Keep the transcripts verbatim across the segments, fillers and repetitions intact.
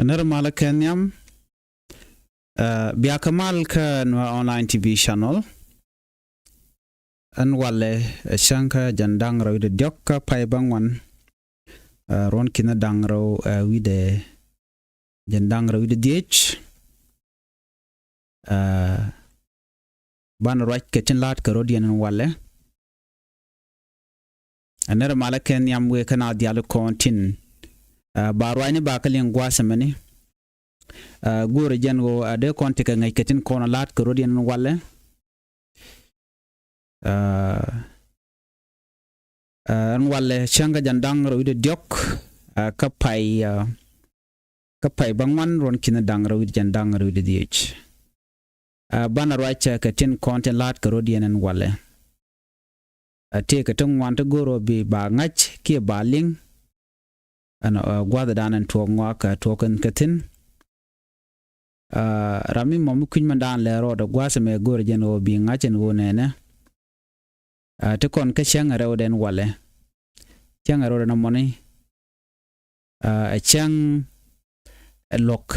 Nɛr malä kɛ nhiam, ɛ, bia kɛ mal kä Nuer Online T V channel. Ɛn walɛ, ɛ, cäŋ kä jɛn da̱ŋ rɛw wi̱cdɛ diɔ̱k kä pay bäŋuan, ɛ, ruɔ̱n ki̱n da̱ŋ rɛw, ɛ, wi̱cdɛ, jɛn da̱ŋ rɛw wi̱cdɛ dhiec. Ɛ, banɛ ruac kɛ tin la̱a̱t kɛ rɔ̱diɛn ɛn walɛ. Ɛ nɛr malä kɛ nhiam wëë kä na dhiali kɔn tin, ɛ, ba ruacni ba kä liŋ gua̱a̱th ɛmɛni. Ɛ, go̱o̱rɛ jɛn ɣöö, ɛ, dee kɔn tekɛ ŋäc kɛ tin kɔn ɛ la̱a̱t kɛ rɔ̱diɛn ɛn walɛ. Ɛ, ɛ, ɛn walɛ cäŋ kä jɛn da̱ŋ rɛw wi̱cdɛ diɔ̱k, ɛ, kä pay, ɛ, kä pay bäŋuan ruɔ̱n ki̱n da̱ŋ rɛw wi̱cdɛ jɛn da̱ŋ rɛw wi̱cdɛ dhiec. Ɛ, banɛ ruac, ɛ, kɛ tin kɔn tin la̱a̱t kɛ rɔ̱diɛn ɛn walɛ. Ɛ, tëëkɛ ti ŋuan ti go̱o̱r ɣöö bi ba ŋa̱c kiɛ ba liŋ. Ɛn, ɛ, gua̱thdan ɛn tuɔɔk ŋɔak, ɛ, tuɔɔk kɛn kɛ thi̱n. Ɛ, ram mi mɔ mi kui̱ny mɛndan lɛ rɔɔdɛ gua̱a̱th ɛmɛ go̱o̱rɛ jɛn ɣöö bi ŋa̱c ɛn ɣöö nɛnɛ. Ɛ, ti kɔn kä cäŋ ɛ rɛwdɛ ɛn walɛ. Cäŋ ɛ rɛwdɛ ɛn mɔni. Ɛ, ɛ cäŋ ɛ luɔ̱k,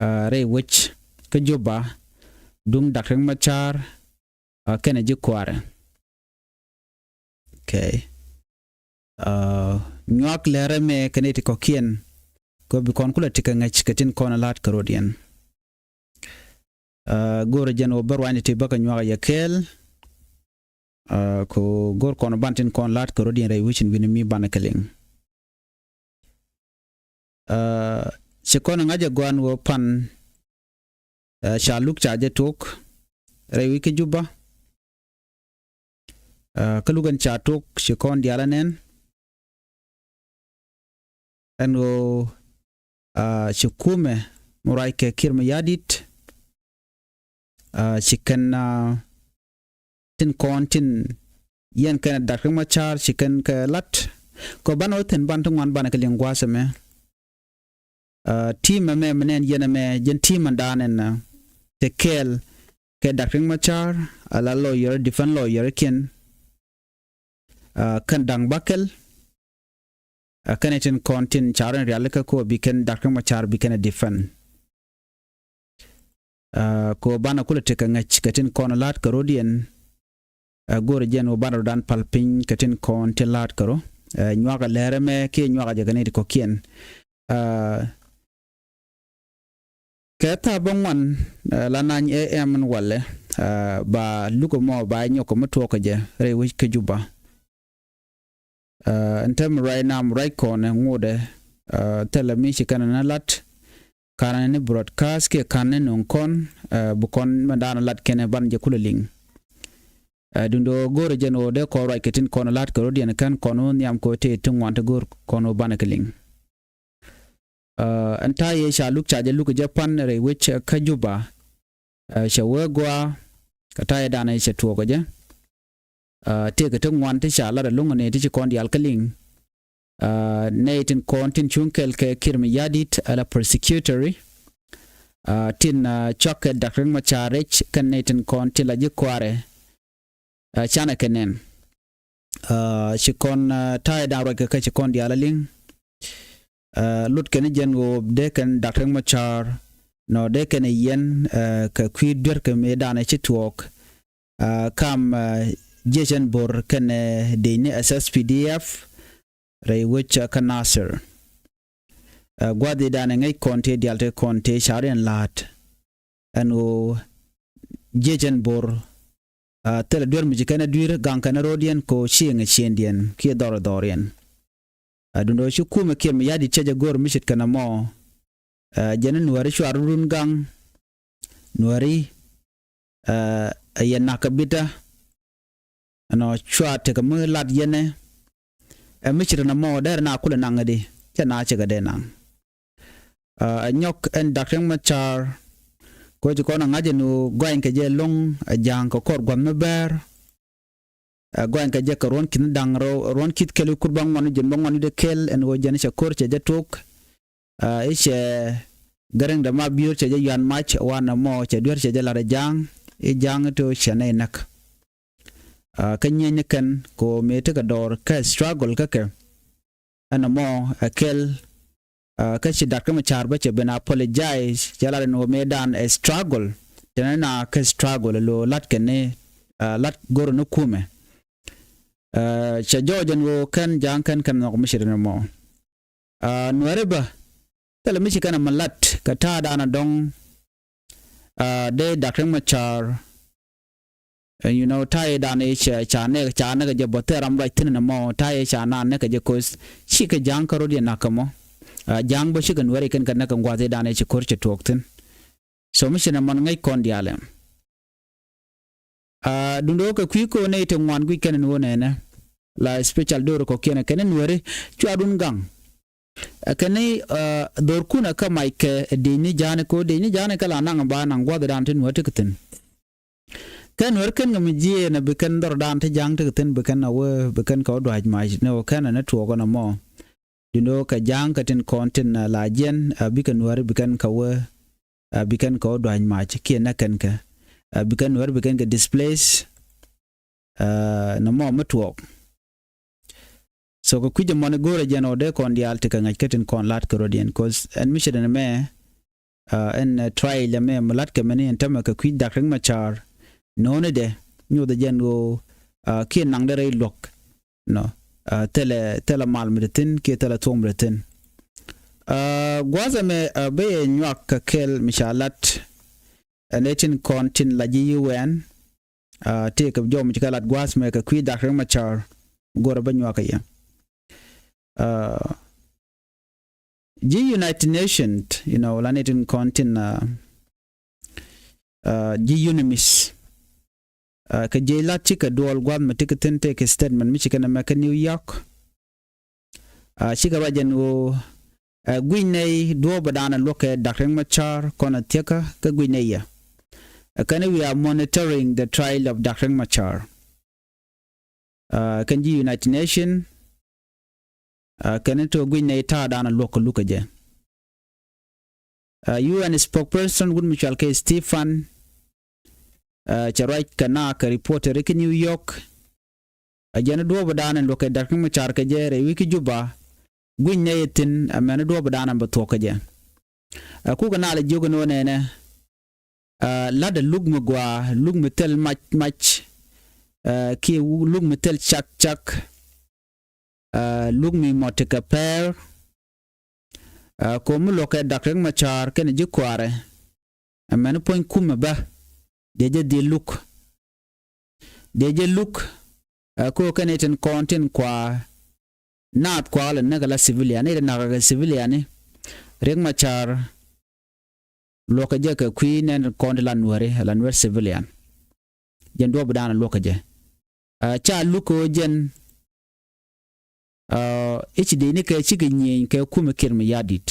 ɛ, rɛy wec kä Juba duŋ Dak Riek Machar, ɛ, kɛnɛ ji̱ kua̱rɛ. Okay. Ɛ, nyuak lɛrɛ mɛ kɛnɛ ti kɔ̱kiɛn kɛ bi kɔn kulɛ tekɛ ŋäc kɛ tin kɔn la̱a̱t kɛ rɔ̱diɛn. Ɛ, go̱o̱rɛ jɛn ɣöö bä ruacni ti bä kɛ nyuak yɛ kɛɛl. Ɛ, kɛ ɣöö go̱o̱r kɔn ban tin kɔn la̱a̱t kɛ rɔ̱diɛn rɛy wecin wi̱ni mi banɛ kɛ liŋ. Ɛ, ci kɔn ŋa̱c ɛ gɔaa ɛn ɣöö pan, ɛ, ca luk ca jɛ tok rɛy wec kä Juba. Ɛ, kä luk ɛn ca tok ci kɔn diaal ɛ nɛn ɛn ɣöö, ɛ, ci kumɛ mi ruac kɛ Kiir Mayardit, ɛ, ci kɛn, ɛ, tin kɔn tin yɛn kɛn Dak Riek Machar ci kɛn kɛ lat. Kɛ banɛ wä thi̱n ban ti ŋuan banɛ kɛ liŋ gua̱a̱th ɛmɛ. Ɛ, team ɛmɛ mi nɛn yɛn ɛmɛ jɛn team ɛn da̱a̱n ɛn, ɛ, te kɛɛl kɛ Dak Riek Machar, ala lawyer, defense lawyer kiɛn. Ɛ, kɛn da̱ŋ bäkɛl. Ɛ, kɛnɛ tin kɔn tin car in rialikä kɛ ɣöö bi kɛn Dak Riek Machar bi kɛn ɛ defend. Ɛ, kɛ ɣöö banɛ kulɛ tekɛ ŋäc kɛ tin kɔn la̱a̱t kɛ rɔ̱diɛn. Ɛ, go̱o̱rɛ jɛn ɣöö banɛ rɔ̱dan pal piny kɛ tin kɔn tin la̱a̱t kɛ rɔ. Ɛ, nyuakɛ lɛrɛ mɛ kiɛ nyuakɛ jɛ kɛ nɛy ti kɔ̱kiɛn. Ɛ, kɛ thaap bäŋuan, ɛ, la nany ɛ ɛm ɛn walɛ, ɛ, ba lukɛ mɔ ba nyɔk kɛ mi tuɔɔk kɛ jɛ rɛy wec kä Juba. Ɛ, ɛn täämɛ ruac nam ruac kɔnɛ ŋotdɛ, ɛ, thilɛ mi ci kɛn ni lat, ka̱n ni broadcast kiɛ ka̱n ni nöŋ kɔn, ɛ, bi kɔn mɛndan lat kɛnɛ ban jɛ kulɛ liŋ. Ɛ, duundɛ ɣöö go̱o̱rɛ jɛn ɣöö dee kɔn ruac kɛ tin kɔn la̱t kɛ rɔ̱diɛn kɛn kɔn wä nhiam kɛ ɣöö tëë ti ŋuan ti go̱o̱r kɔn wä banɛ kɛ liŋ. Ɛ, ɛn ta̱a̱ yɛ ca luk ca jɛ luk jɛ pan rɛy wec kä Juba. Ɛ, cɛ wee gɔaa kɛ ta̱a̱ yɛ danɛ cɛ tuɔɔk kɛ jɛ. Ɛ, tëëkɛ ti ŋuan ti ca lat ɛlɔ̱ŋ ni ti ci kɔn diaal kä liŋ. Ɛ, nɛy tin kɔn tin cuŋ kɛl kɛ Kiir Mayardit ala prosecutory. Ɛ, tin, ɛ, cuak kɛ Dak Riek Machar rɛc kɛn nɛy tin kɔn tin la ji̱ kua̱rɛ. Ɛ, canɛ kɛ nɛn. Ɛ, ci kɔn, ɛ, ta̱a̱ yɛ da̱ŋ ruac kɛ kä ci kɔn diaal a liŋ. Ɛ, lut kɛn jɛn ɣöö dee kɛn Dak Riek Machar nɔ dee kɛn yɛn, ɛ, kɛ kui̱ duer kɛ mëë danɛ ci tuɔɔk. Ɛ, kam, ɛ, jiecɛn bo̱r kɛnɛ, ɛ, dec ni S S P D F rɛy wec, ɛ, kä Nasir. Ɛ, gua̱dhi danɛ ŋäc kɔn tëë diaal tëë kɔn tëë cariɛn la̱a̱t. Ɛn ɣöö jiecɛn bo̱r, ɛ, thilɛ duer mi ci kɛn ɛ dui̱r gaŋ kɛn ɛ ro̱o̱diɛn kɛ ɣöö ci ŋɛ ciëndiɛn kiɛ dhɔr ɛ dhɔriɛn. Ɛ, duundɛ ɣöö ci kumɛ Kiir Mayardit cɛ jɛ go̱o̱r mi ce̱tkɛ nɔmɔ. Ɛ, jɛn ni Nuääri cua run gaŋ. Nuääri, ɛ, ɛ yɛ nak kɛ bitdä. Ɛnɔ cua tekɛ mi lat yɛnɛ. Ɛ mi ce̱tkɛ nɔmɔ dɛr na kulɛ naŋ i̱di cɛ na cɛ kɛ dee naŋ. Ɛ, ɛ nyɔk ɛn Dak Riek Machar. Kɛ ɣöö ci kɔn ɛ ŋa̱c ɛn ɣöö gɔany kɛ jɛ ɛlɔ̱ŋ, ɛ ja̱a̱ŋ kɛ kɔr gua̱th mi bɛɛr. Ɛ, gɔany kɛ jɛ kɛ ruɔ̱n ki̱n da̱ŋ rɛw, ruɔ̱n ki̱th kɛl wi̱c kur bäŋuan wi̱c jiɛn bäŋuan wi̱cdɛ kɛl ɛn ɣöö jɛn cɛ ko̱r cɛ jɛ tok. Ɛ, i̱ cɛ Gɛrɛŋ dɛ ma biöör cɛ jɛ yuan mac wanɛ mɔ cɛ duer cɛ jɛ la̱t ɛ ja̱a̱ŋ. I̱ ja̱a̱ŋ i̱ to̱ cɛ nɛy näk. Ɛ, kä nyieny ni kɛn kɛ ɣöö mëë tekɛ dɔɔr kä struggle kä kɛ. Ɛn ɛmɔ ɛ kɛl, Kä ci Doctor Machar bä cɛ ben apologize, cɛ lat ɛn ɣöö mëëdan ɛ struggle. Tɛnɛ na kä struggle lo lat kɛn ni lat go̱r ni kumɛ. Cɛ jɔɔc ɛn ɣöö kɛn ja̱a̱ŋ kɛn kɛn nhɔk mi ci rin ɛmɔ. Nuɛri bä thilɛ mi ci kɛn ɛmɛ lat kɛ ta̱a̱ da̱a̱n a dɔ̱ŋ. Dee Doctor Machar, you know, ta̱a̱ i̱ da̱a̱n i̱ ca nɛk ca nɛk kɛ jɛ bä thil ram ruac thi̱n ɛn ɛmɔ, ta̱a̱ i̱ ca naan nɛk kɛ jɛ koth. Cikɛ ja̱a̱ŋ kä rot yɛ nak kɛ mɔ. Ja̱a̱ŋ bä cikɛ Nuɛri kɛn kɛ nɛk kɛ gua̱a̱th i̱ da̱a̱n i̱ ci ko̱r cɛ tuɔɔk thi̱n. So mi ci nɛ mɔn ŋäc kɔn diaalɛ. Duundɛ ɣöö kɛ kui̱ ko̱o̱n nɛy ti ŋuan guic kɛn ɛn ɣöö nɛnɛ la special do̱r kɔ̱kiɛn kɛn in Nuɛri cua̱dun gaŋ. Kɛn ni dhorkun ɛ kä mac kɛ dec ni ja̱a̱ni ko̱ dec ni ja̱a̱ni kä la naŋ ba naŋ gua̱th dan ti Nuɛr ti kɛ thi̱n. Kɛn Nuɛr kɛn kɛ mi jiɛɛn ɛ bi kɛn dhɔr dan ti ja̱a̱ŋ ti kɛ thi̱n bi kɛn a wee bi kɛn kɛ wä dua̱c mac ni wä kɛn ɛ ni tuɔɔk ɛn ɛmɔ. Duundɛ ɣöö kɛ ja̱a̱ŋ kɛ tin kɔn tin la jiɛn a bikɛ Nuɛr bi kɛn kɛ wee a bi kɛn kɛ wä dua̱ny mac kiɛ nɛ kɛn kɛ a bi kɛn wär bi kɛn kɛ displace. Nɔmɔ mi tuɔɔk. So kɛ kui̱c ɛmɔni go̱o̱rɛ jɛn ɔ dee kɔn diaal ti kɛ ŋa̱c kä tin kɔn la̱t kɛ rɔ̱diɛn koth ɛn mi cɛ den mɛ ɛn trial ɛmɛ mi la̱t kɛ mɛni ɛn tämɛ kɛ kui̱c Dak Riek Machar. No̱o̱ni dɛ nyothɛ jɛn ɣöö kiɛ naŋdɛ rɛy luɔ̱k. Nɔ thilɛ thilɛ mal mi ti thi̱n kiɛ thilɛ thuɔ̱k mi ti thi̱n. Gua̱a̱th ɛmɛ bä yɛ nyuak kɛ kɛl mi ca lat. Ɛn ɛ tin kɔn tin la ji̱ yi wɛn tëëkɛ jɔw mi ci kɛ lat gua̱a̱th mɛ kɛ kui̱ Dak Riek Machar. Go̱rɛ bä nyuak kɛ yɛ ji̱ United Nations, you know, la ni tin kɔn tin ji̱ UNMISS. Kɛ jiɛc lat cikɛ duɔl gua̱th mi ti kɛ thi̱n tëëkɛ statement mi ci kɛn ɛmɛ kä New York. Cikɛ ruac ɛn ɣöö guic nɛy duɔ̱ɔ̱p ɛ da̱a̱n ɛ luɔ̱k kɛ Dak Riek Machar kɔn ɛ thiäkä kä guic nɛy yɛ. Kɛn we are monitoring the trial of Dak Riek Machar. Kɛn ji̱ United Nation kɛn tɔ guic nɛy ta̱a̱ da̱a̱n a luɔ̱k kɛ luk kɛ jɛ. UN spokesperson wut mi cual kɛ Stephen cɛ ruac kɛ na kɛ reporter kä New York. A jɛn duɔ̱ɔ̱p da̱a̱n in luɔ̱k kɛ Dak Riek Machar kɛ jɛ rɛy wi̱i̱ kä Juba. Guic nɛy thi̱n a mɛn duɔ̱ɔ̱p da̱a̱n in bɛ thuɔ̱k kɛ jɛ. A kukɛ na lɛ jiök in wä nɛnɛ. Lat a luk mi gɔaa, luk mi thil mac mac kiɛ luk mi thil cak cak. Luk mi mɔt ti kɛ pɛr. Ko̱ mi luɔ̱kɛ Dak Riek Machar kɛnɛ ji̱ kuaarɛ. Ɛmɛn puɔ̱ny kumɛ bä dee jɛ dhil luk. Dee jɛ luk. Ko̱ kɛnɛ tin kɔn tin kua naath kua lɛ näk ala civilian ni ti nak kɛ civilian ni. Riek Machar luɔ̱kɛ jɛ kɛ kui̱ nɛn kɔn ti la Nuɛri, la Nuɛr civilian. Jɛn duɔ̱ɔ̱p da̱a̱n luɔ̱kɛ jɛ. Ca luk kɛ ɣöö jɛn i̱ ci dee ni kɛ cikɛ nyieny kɛ kumɛ Kiir Mayardit.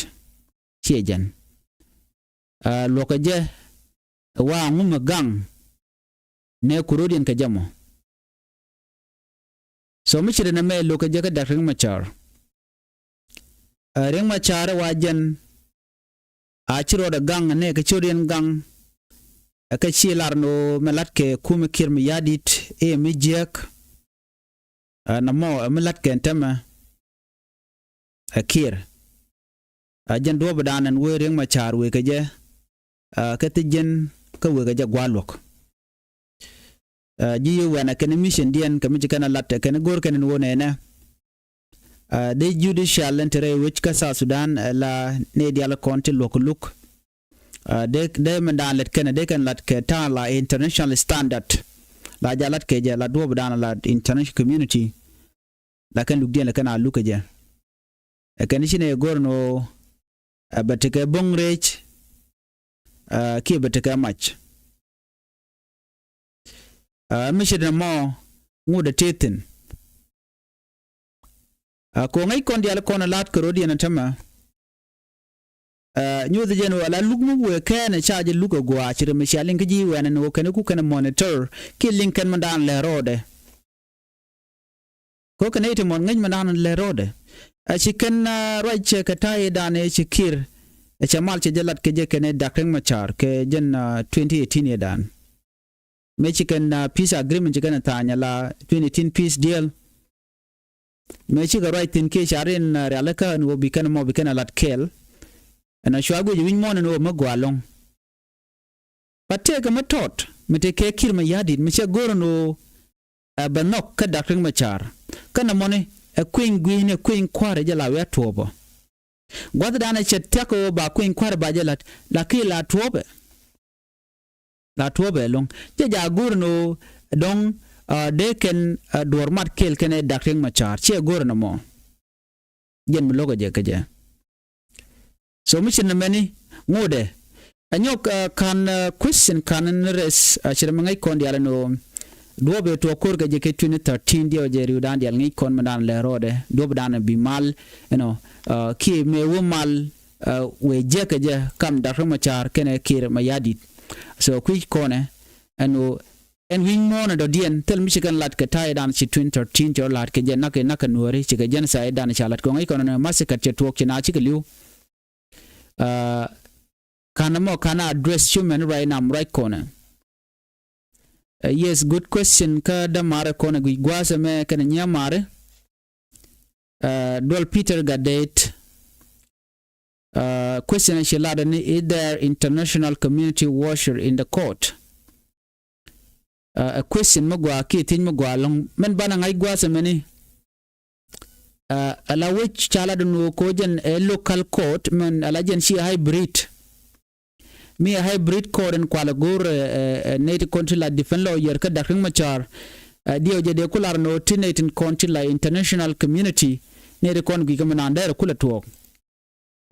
Ciɛ jɛn luɔ̱kɛ jɛ. Wa ŋumɛ gaŋ nɛ kuro̱diɛn kɛ jɛ mɔ. So mi ci ri nɛ mɛ lo̱kɛ jɛ kä Dak Riek Machar. Riek Machar wa jɛn a ci rɔɔdɛ gaŋ nɛ kɛ ci rɔɔdiɛn gaŋ. Ɛ kɛ ci lar ni ɣöö mɛ la̱t kɛ kumɛ Kiir Mayardit i̱ mi jiääk. Ɛ nɔmɔ ɛ mi la̱t kɛ ɛn tämɛ ɛ Kiir. A jɛn duɔ̱ɔ̱p da̱a̱n ɛn wee Riek Machar wëë kɛ jɛ. Kä thi jiɛn kä wëë kɛ jɛ gua̱a̱ luɔ̱k. Ji̱ yi wɛn a kɛn mission diɛn kɛ mi ci kɛn a lat kɛn go̱r kɛn in wä nɛnɛ. Dee judicial in te rɛy wec kä South Sudan la nɛy diaal kɔn ti luɔ̱k luk. Dee dee min daan lät kɛn dee kɛn lat kɛ ta̱a̱ la international standard. La ja lat kɛ jɛ la duɔ̱ɔ̱p daan la international community. La kɛn luk diɛn la kɛn a luk kɛ jɛ. Ɛ kɛn ci nɛ go̱r ni ɣöö ɛ bɛ tekɛ bo̱ŋ rɛc. Kiɛ bɛ tekɛ mac. Mi ce̱t nɔmɔ ŋut ɛ tëë thi̱n. Ko̱ ŋäc kɔn diaal kɔn ɛ la̱t kɛ ro̱diɛn ɛ tämɛ. Nyuuth jɛn ɣöö ala luk mi wëë kɛɛn ɛ ca jɛ luk ɛ gua̱a̱ ci rɛ mi cia liŋ kä ji̱ wɛn ɛn ɣöö kɛn ku kɛn ɛ monitor kiɛ liŋ kɛn mi daan lɛ rɔɔdɛ. Ko̱ kɛn i̱ ti mɔn ŋäc mi daan lɛ rɔɔdɛ. Ɛ ci kɛn ruac cɛ kɛ ta̱a̱ i̱ daan ɛ ci Kiir. Ɛ cɛ mal cɛ jɛ lat kɛ jɛ kɛn i̱ Dak Riek Machar kɛ jɛn twenty eighteen i̱ daan. Mëë ci kɛn peace agreement ci kɛn tha̱a̱ny ala twenty eighteen peace deal. mëë cikɛ ruac thi̱n kiɛ ca rin rialikä ɛn ɣöö bi kɛn mɔ bi kɛn ɛ lat kɛɛl. Ɛn a cua guic wi̱c muɔ̱ɔ̱n ɛn ɣöö mi gɔaa ɛlɔ̱ŋ. But tëëkɛ mi tɔt mi te kɛ Kiir Mayardit mi cɛ go̱r ɛn ɣöö ɛ bɛ nhɔk kä Dak Riek Machar. Kä nɔmɔni ɛ kueny gui̱i̱ni ɛ kueny kua̱ri jɛ la wi̱i̱ a tuɔɔpä. Gua̱thdan ɛ cɛ thia̱k ɣöö ba kueny kua̱ri ba jɛ la̱t, lakin la tuɔɔpɛ. La tuɔɔpɛ ɛlɔ̱ŋ. Cɛ jɛ a go̱r ɛn ɣöö dɔ̱ŋ dee kɛn duɔ̱ɔ̱r mat kɛɛl kɛnɛ Dak Riek Machar, ciɛ go̱r ɛn ɛmɔ. Jɛn mi lo̱kɛ jɛ kɛ jɛ. So mi ci nɛmɛni ŋotdɛ. Ɛ nyɔk ka̱n question ka̱n ni rɛs, ci nɛmɛ ŋäc kɔn diaal ɛn ɣöö duɔ̱ɔ̱p ëë tuɔɔk ko̱r kɛ jɛ kɛ twenty thirteen diɛw jɛ ri̱wdan diaal ŋäc kɔn mi dan lɛ rɔɔdɛ duɔ̱ɔ̱p dan bi mal, you know, kiɛ mëë wä mal wëë jiäkɛ jɛ kam Dak Riek Machar kɛnɛ Kiir Mayardit. So kui̱c kɔnɛ ɛn ɣöö ɛn wi̱c muɔ̱ɔ̱n ɛ dɔ̱diɛn thil mi ci kɛn lat kɛ ta̱yɛ dan ci twenty thirteen cɛ rɔ la̱t kɛ jɛ nak kɛ nak kɛ nuääri ci kɛ genocide dan ca lat kɛ ŋäc kɔn ɛn massacre cɛ tuɔɔk ci na cikɛ li̱w. Ka̱n ɛmɔ ka̱n address human right nam ruac kɔnɛ. Yes, good question kä dämaarɛ kɔnɛ guic gua̱a̱th ɛmɛ kɛnɛ nyiamaarɛ. Duɔl Peter Gadet. Question ɛ ci lat ɛn is there international community washer in the court? Ɛ question mi gɔaa kiɛ thiec mi gɔaa ɛlɔ̱ŋ mɛn banɛ ŋa̱c gua̱a̱th ɛmɛni. Ala wec ca lat ɛn ɣöö ko̱ jɛn ɛ local court mɛn ala jɛn ci hybrid. Mi ɛ hybrid court ɛn kualɛ go̱o̱r ɛ nɛy ti kɔn ti la defend lawyer kä Dak Riek Machar. Diɛw jɛ dee ku lar ɛn ɣöö ti nɛy tin kɔn ti la international community nɛy ti kɔn gui̱i̱kä mi naan dɛɛr ɛ kulɛ tuɔɔk.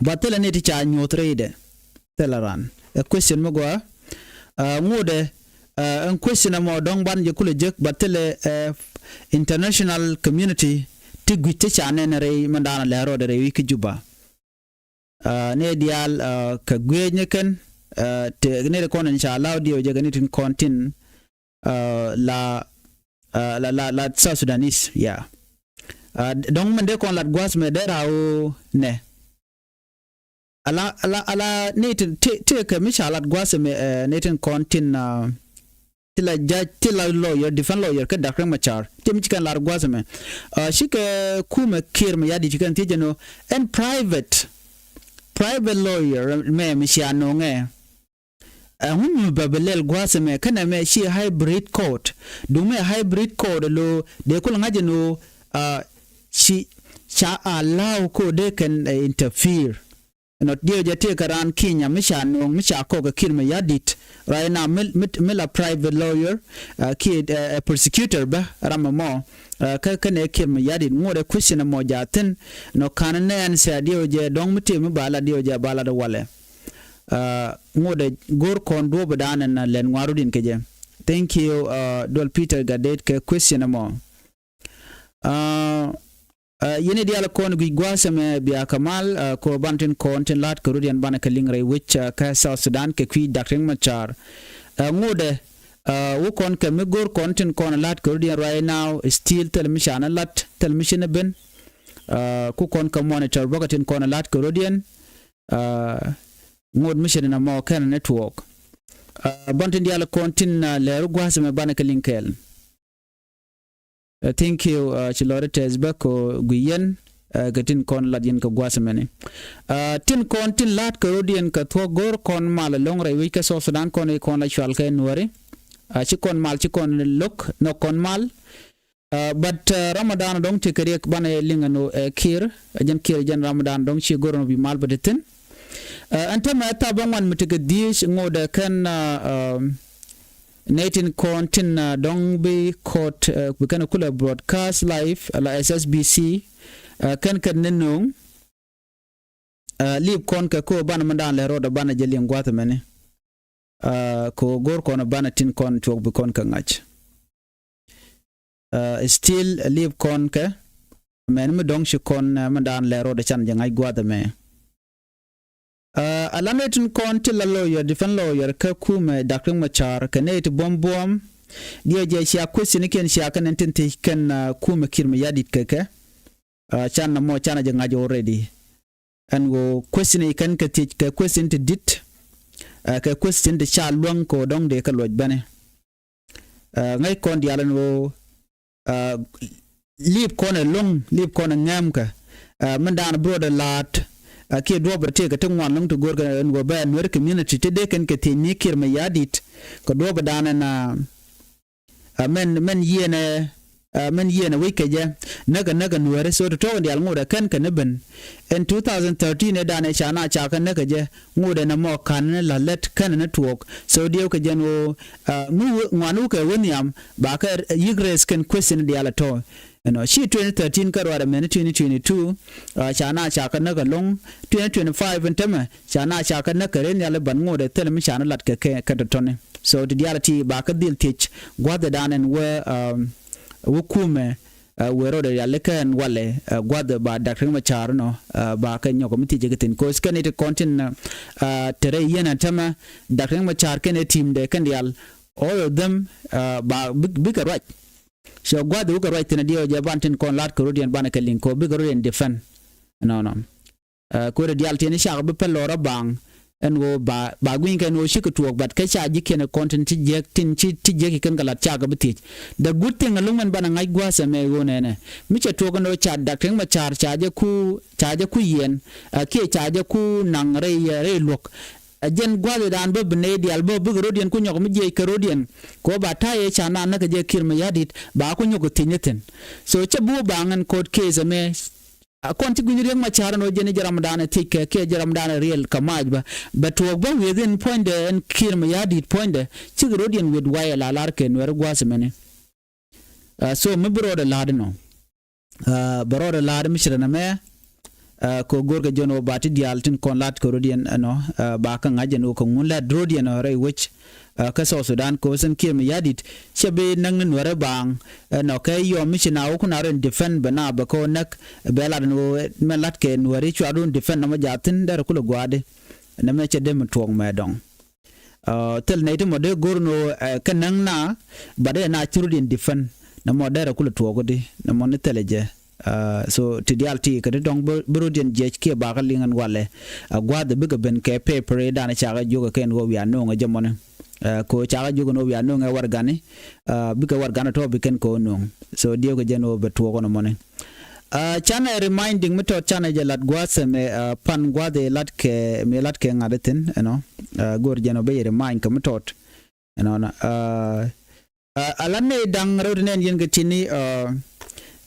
Ba thilɛ ni ti ca nyuɔ̱th rɛydɛ. Thilɛ ran ɛ question mi gɔaa. Ŋotdɛ ɛn question ɛmɔ dɔ̱ŋ ban jɛ kulɛ jek ba thilɛ ɛ international community ti gui̱c ti ca nɛn rɛy mɛn daanɔ lɛ rɔɔdɛ rɛy wi̱i̱ kä Juba. Ni diaal kɛ guiec ni kɛn ti ni ti kɔn in ca law diɛw jɛ kɛ ni tin kɔn tin la la la la South Sudanese ya. Dɔ̱ŋ mɛn dee kɔn lat gua̱a̱th mɛ dee raw nɛ. Ala ala ala ni tin ti ti kɛ mi ca lat gua̱a̱th mɛ ni tin kɔn tin ti la judge ti la lawyer defend lawyer kä Dak Riek Machar ti mi ci kɛn lat gua̱a̱th mɛ. Cikɛ kumɛ Kiir mɛ ya di ci kɛn thiec jɛ nɔ ɛn private private lawyer mɛ mi cia nɔŋɛ. Ɛŋu mi bɛ bi lɛl gua̱a̱th ɛmɛ kɛnɛ mɛ ci hybrid court. Duŋ mɛ hybrid court lo dee kul ŋa̱c ɛn ɣöö ci ca allow ko dee kɛn interfere. Nɔ diɛw jɛ tëëkɛ raan Kenya mi ca nööŋ mi ca kɔk ɛ Kiir Mayardit. Right now mi mi la private lawyer kiɛ prosecutor bä ram ɛmɔ. Kä kɛnɛ Kiir Mayardit ŋot ɛ question ɛmɔ jaathin. Nɔ ka̱n nɛɛn sɛ diɛw jɛ dɔ̱ŋ mi tëë mi ba la diɛw jɛ ba la dee walɛ. Ŋot ɛ go̱r kɔn duɔ̱ɔ̱p dan ɛn lɛn ŋuarudin kɛ jɛ. Thank you. Duɔl Peter Gadet kɛ question ɛmɔ. Yini dial kɔn guic gua̱a̱th ɛmɛ bia kɛ mal ko ban tin kɔn tin la̱t kɛ rudin banɛ kɛ liŋ rɛy wec kä South Sudan kɛ kui̱ Dak Riek Machar. Ŋot ɛ wä kɔn kɛ mi go̱r kɔn tin kɔn la̱t kɛ rudin right now still thil mi canɛ la̱t thil mi cinɛ ben. Ku kɔn kɛ monitor bä kɛ tin kɔn la̱t kɛ rudin. Ŋot mi cɛ ni na mɔ kɛn ni tuɔɔk. Bɔn tin dial kɔn tin lɛɛr gua̱a̱th mɛ banɛ kɛ liŋ kɛɛl. Thank you. Ci lɔri tɛth bä kɛ gui yɛn kɛ tin kɔn lat yɛn kɛ gua̱a̱th mɛni. Tin kɔn tin la̱t kɛ rot yɛn kɛ thuɔ̱k go̱r kɔn mal ɛlɔ̱ŋ rɛy wec kɛ South Sudan kɔn i̱ kɔn la cual kɛ nuɔri. Ci kɔn mal ci kɔn lo̱k nhɔk kɔn mal. But Ramadan dɔ̱ŋ ti kɛ riɛk banɛ liŋ ɛn ɣöö ɛ Kiir ɛ jɛn Kiir ɛ jɛn Ramadan dɔ̱ŋ ci go̱r ɛn ɣöö bi mal bä ti thi̱n. Ɛn tämɛ thaap bä ŋuan mi ti kɛ dhiec ŋot ɛ kɛn nɛy tin kɔn tin dɔ̱ŋ bi kɔt bi kɛn kulɛ broadcast live ala S S B C. Kɛn kɛn ni no̱o̱ŋ. Lip kɔn kɛ ko banɛ mi daan lɛ rɔɔdɛ banɛ jɛ liŋ gua̱th mɛni. Ko go̱r kɔn banɛ tin kɔn cuɔk bi kɔn kɛ ŋa̱c. Still lip kɔn kɛ mɛn mi dɔ̱ŋ ci kɔn mi daan lɛ rɔɔdɛ can jɛ ŋa̱c gua̱th mɛ. Ala nɛy tin kɔn ti la lawyer defend lawyer kä kumɛ Dak Riek Machar kɛ nɛy ti buɔ̱m buɔ̱m. Diɛ jɛ cia question kiɛn cia kɛn tin thiec kɛn kumɛ Kiir Mayardit kɛ kɛ. Can na mɔ can a jɛ ŋa̱c already. Ɛn ɣöö question i̱ kɛn kɛ thiec kɛ question ti di̱t. Kɛ question ti ca luäŋ kɛ ɣöö dɔ̱ŋ dee kɛ luɔc bɛni. Ŋäc kɔn diaal ɛn ɣöö lip kɔn ɛ lo̱ŋ, lip kɔn ɛ ŋɛmkɛ. Ɛ, min da̱a̱n bi rɔɔdɛ la̱a̱t, ɛ, kiɛ duɔ̱ɔ̱p rɛ tëëkɛ ti ŋuan lo̱ŋ ti go̱o̱rkɛ ɛn ɣöö bɛ ɛ Nuɛri community ti dee kɛn kɛ thiec ni Kiir Mayardit kɛ duɔ̱ɔ̱p da̱a̱n ɛn, ɛ, ɛ, mɛn, mɛn yiëënɛ, ɛ, mɛn yiëënɛ wec kɛ jɛ näkɛ, näkɛ Nuɛri. So ti tɔ̱ in diaal ŋotdɛ kɛn kɛ ni ben. Ɛn two thousand thirteen ɛ da̱a̱n ɛ ca na ca kɛ näkɛ jɛ ŋotdɛ nɛ mɔ ka̱n ni la̱th lät kɛn ni tuɔɔk. So diɛw kɛ jɛn ɣöö, ɛ, mi wä, ŋuan wä kɛ wä nhiam ba kɛ yi̱k raise kɛn question diaal ɛ tɔ̱. Ɛnɔ ci twenty thirteen kä ruaadɛ mɛni twenty twenty-two, ɛ, ca na ca kɛ näk ɛlɔ̱ŋ. Twenty twenty-five in tämɛ ca na ca kɛ näk kɛ ren yali ban ŋotdɛ thilɛ mi ca ni lat kɛ kɛ kɛ tɔ̱tɔ̱ni. So ti diaal ti ba kɛ dhil thiec gua̱thɛ dan ɛn wä, um, wä kumɛ, ɛ, wee rɔɔdɛ yali kɛ ɛn walɛ, ɛ, gua̱thɛ ba Dak Riek Machar nɔ, ɛ, ba kɛ nyɔk mi thiec kɛ thin. Cause kɛn it kɔn tin, ɛ, te rɛy yɛn ɛn tämɛ Dak Riek Machar kɛn ɛ team dɛ kɛn diaal, all of them, ɛ, ba bi, bikɛ ruac. So gua̱th wukɛ ruac thi̱n a diɛw jɛ ban tin kɔn la̱t kɛ rot yɛn banɛ kɛ liŋ kɔ bikɛ rot yɛn defend. Nɔnɔ. Ɛ, kuäärɛ diaal tiɛni cakɛ bi pɛl lɔrä baaŋ. Ɛn ɣöö ba, ba gui̱ny kɛn ɣöö cikɛ tuɔɔk, but kä ca ji̱ kiɛn kɔn tin ci jiäk, tin ci, ci jiäk ikɛn kɛ la̱t cakɛ bi thiec. The good thing ɛlɔ̱ŋ mɛn banɛ ŋa̱c gua̱a̱th ɛmɛ ɣöö nɛnɛ. Mi cɛ tuɔɔk ɛn ɣöö ca Dak Riek Machar ca jɛ ku, ca jɛ ku yɛn, ɛ, kiɛ ca jɛ ku naŋ rɛy, rɛy luɔ̱k. Ɛ jɛn gua̱th idan bä bi nɛy diaal bä bikɛ rot yɛn ku nyɔk mi jiɛc kɛ rot yɛn. Kɛ ɣöö ba ta̱yɛ ca naan näkɛ jɛ Kiir Mayardit ba ku nyɔk kɛ thiec ni thi̱n. So cä bi wä baaŋ ɛn court case ɛmɛ. A kɔn ci gui̱ny Riek Machar ɛn ɣöö jɛn i̱ jɛ ramdan ɛ thiec kɛ kiɛ jɛ ramdan ɛ riɛl kɛ mac bä. Bɛ tuɔɔk bä within puɔ̱nydɛ ɛn Kiir Mayardit puɔ̱nydɛ. Cikɛ rot yɛn wet wayɛ la lar kɛ Nuɛri gua̱a̱th ɛmɛni. Ɛ, so mi bi rɔɔdɛ la̱a̱t inɔ. Ɛ, bɛ rɔɔdɛ la̱a̱t mi ci rɛn ɛmɛ. Ɛ, kɛ go̱o̱rkɛ jɔn ɣöö ba ti diaal tin kɔn la̱t kɛ rot yɛn ɛnɔ, ɛ, ba kɛ ŋa̱c ɛn ɣöö kɛ ŋun la̱t rot yɛn ɔ rɛy wec. Ɛ, kä South Sudan kɛ ɣöö sɛn Kiir Mayardit cɛ bi näk ni Nuɛrɛ baaŋ. Ɛnɔ kɛ yɔm mi ci na wä kun a rɔ in defend bɛ na bɛ kɛ wä näk. Bɛ lat ɛn ɣöö mɛ la̱t kɛ Nuɛri cua run defend nɔmɔ jathin dɛrɛ kulɛ gua̱a̱di. Nɛmɛ cɛ dee mi tuɔɔk mɛ dɔŋ. Ɛ, thil nɛy ti mɔ dee go̱r ni ɣöö, ɛ, kä näŋ na, but ɛ na ci rut in defend. Nɛ mɔ dee rɛ kulɛ tuɔɔk di, nɛ mɔ ni thilɛ jɛ. Ɛ, so ti diaal ti kɛ ti dɔ̱ŋ bi, bi rut in jiɛc kiɛ bakä liŋ ɛn walɛ. Ɛ, gua̱a̱th bikɛ ben kɛ paper i̱ danɛ cakɛ jiök ɛ kɛn ɣöö wiaa no̱o̱ŋ ɛ jɛ mɔni. Ɛ, kɛ ɣöö cakɛ jiök ɛn ɣöö wiaa no̱o̱ŋ ɛ warɛgani. Ɛ, bikɛ warɛgan ɛ tɔ̱ bi kɛn kɛ ɣöö no̱o̱ŋ. So diɛw kɛ jɛn ɣöö bɛ tuɔɔk ɣɔn ɛ mɔni. Ɛ, canɛ reminding mi tɔt canɛ jɛ lat gua̱a̱th ɛmɛ, ɛ, pan gua̱a̱th ɛ lat kɛ, mi lat kɛ ŋa̱t ɛ thi̱n, ɛnɔ. Ɛ, go̱o̱r jɛn ɔ ben remind kɛ mi tɔt, ɛnɔ. Ɛ, ɛ, a lat ni da̱ŋ rɛw ti nɛn yɛn kɛ ti̱ni, ɛ,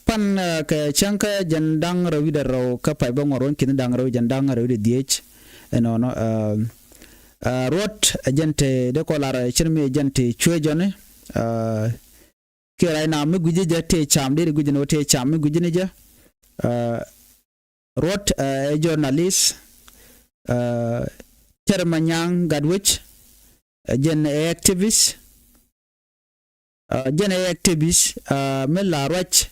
pan, ɛ, kɛ cäŋ kä jɛn da̱ŋ rɛw wi̱dɛ rɛw kä pay bä ŋuɔr wän ki̱ni da̱ŋ rɛw jɛn da̱ŋ rɛw wi̱dɛ dhiec, ɛnɔ. Ɛ, ɛ, ruɔt ɛ jɛn te dee kɔ lar cir mi ɛ jɛn te cuee jɔni, ɛ, kiɛ right now mi gui̱ci jɛ tëë cam, deri gui̱ci ni wä tëë cam mi gui̱ci ni jɛ. Ɛ, ruɔt, ɛ, ɛ journalist, ɛ, Tɛr Manyaŋ Gatwec, ɛ jɛn ɛ activist. Ɛ, jɛn ɛ activist, ɛ, mi la ruac,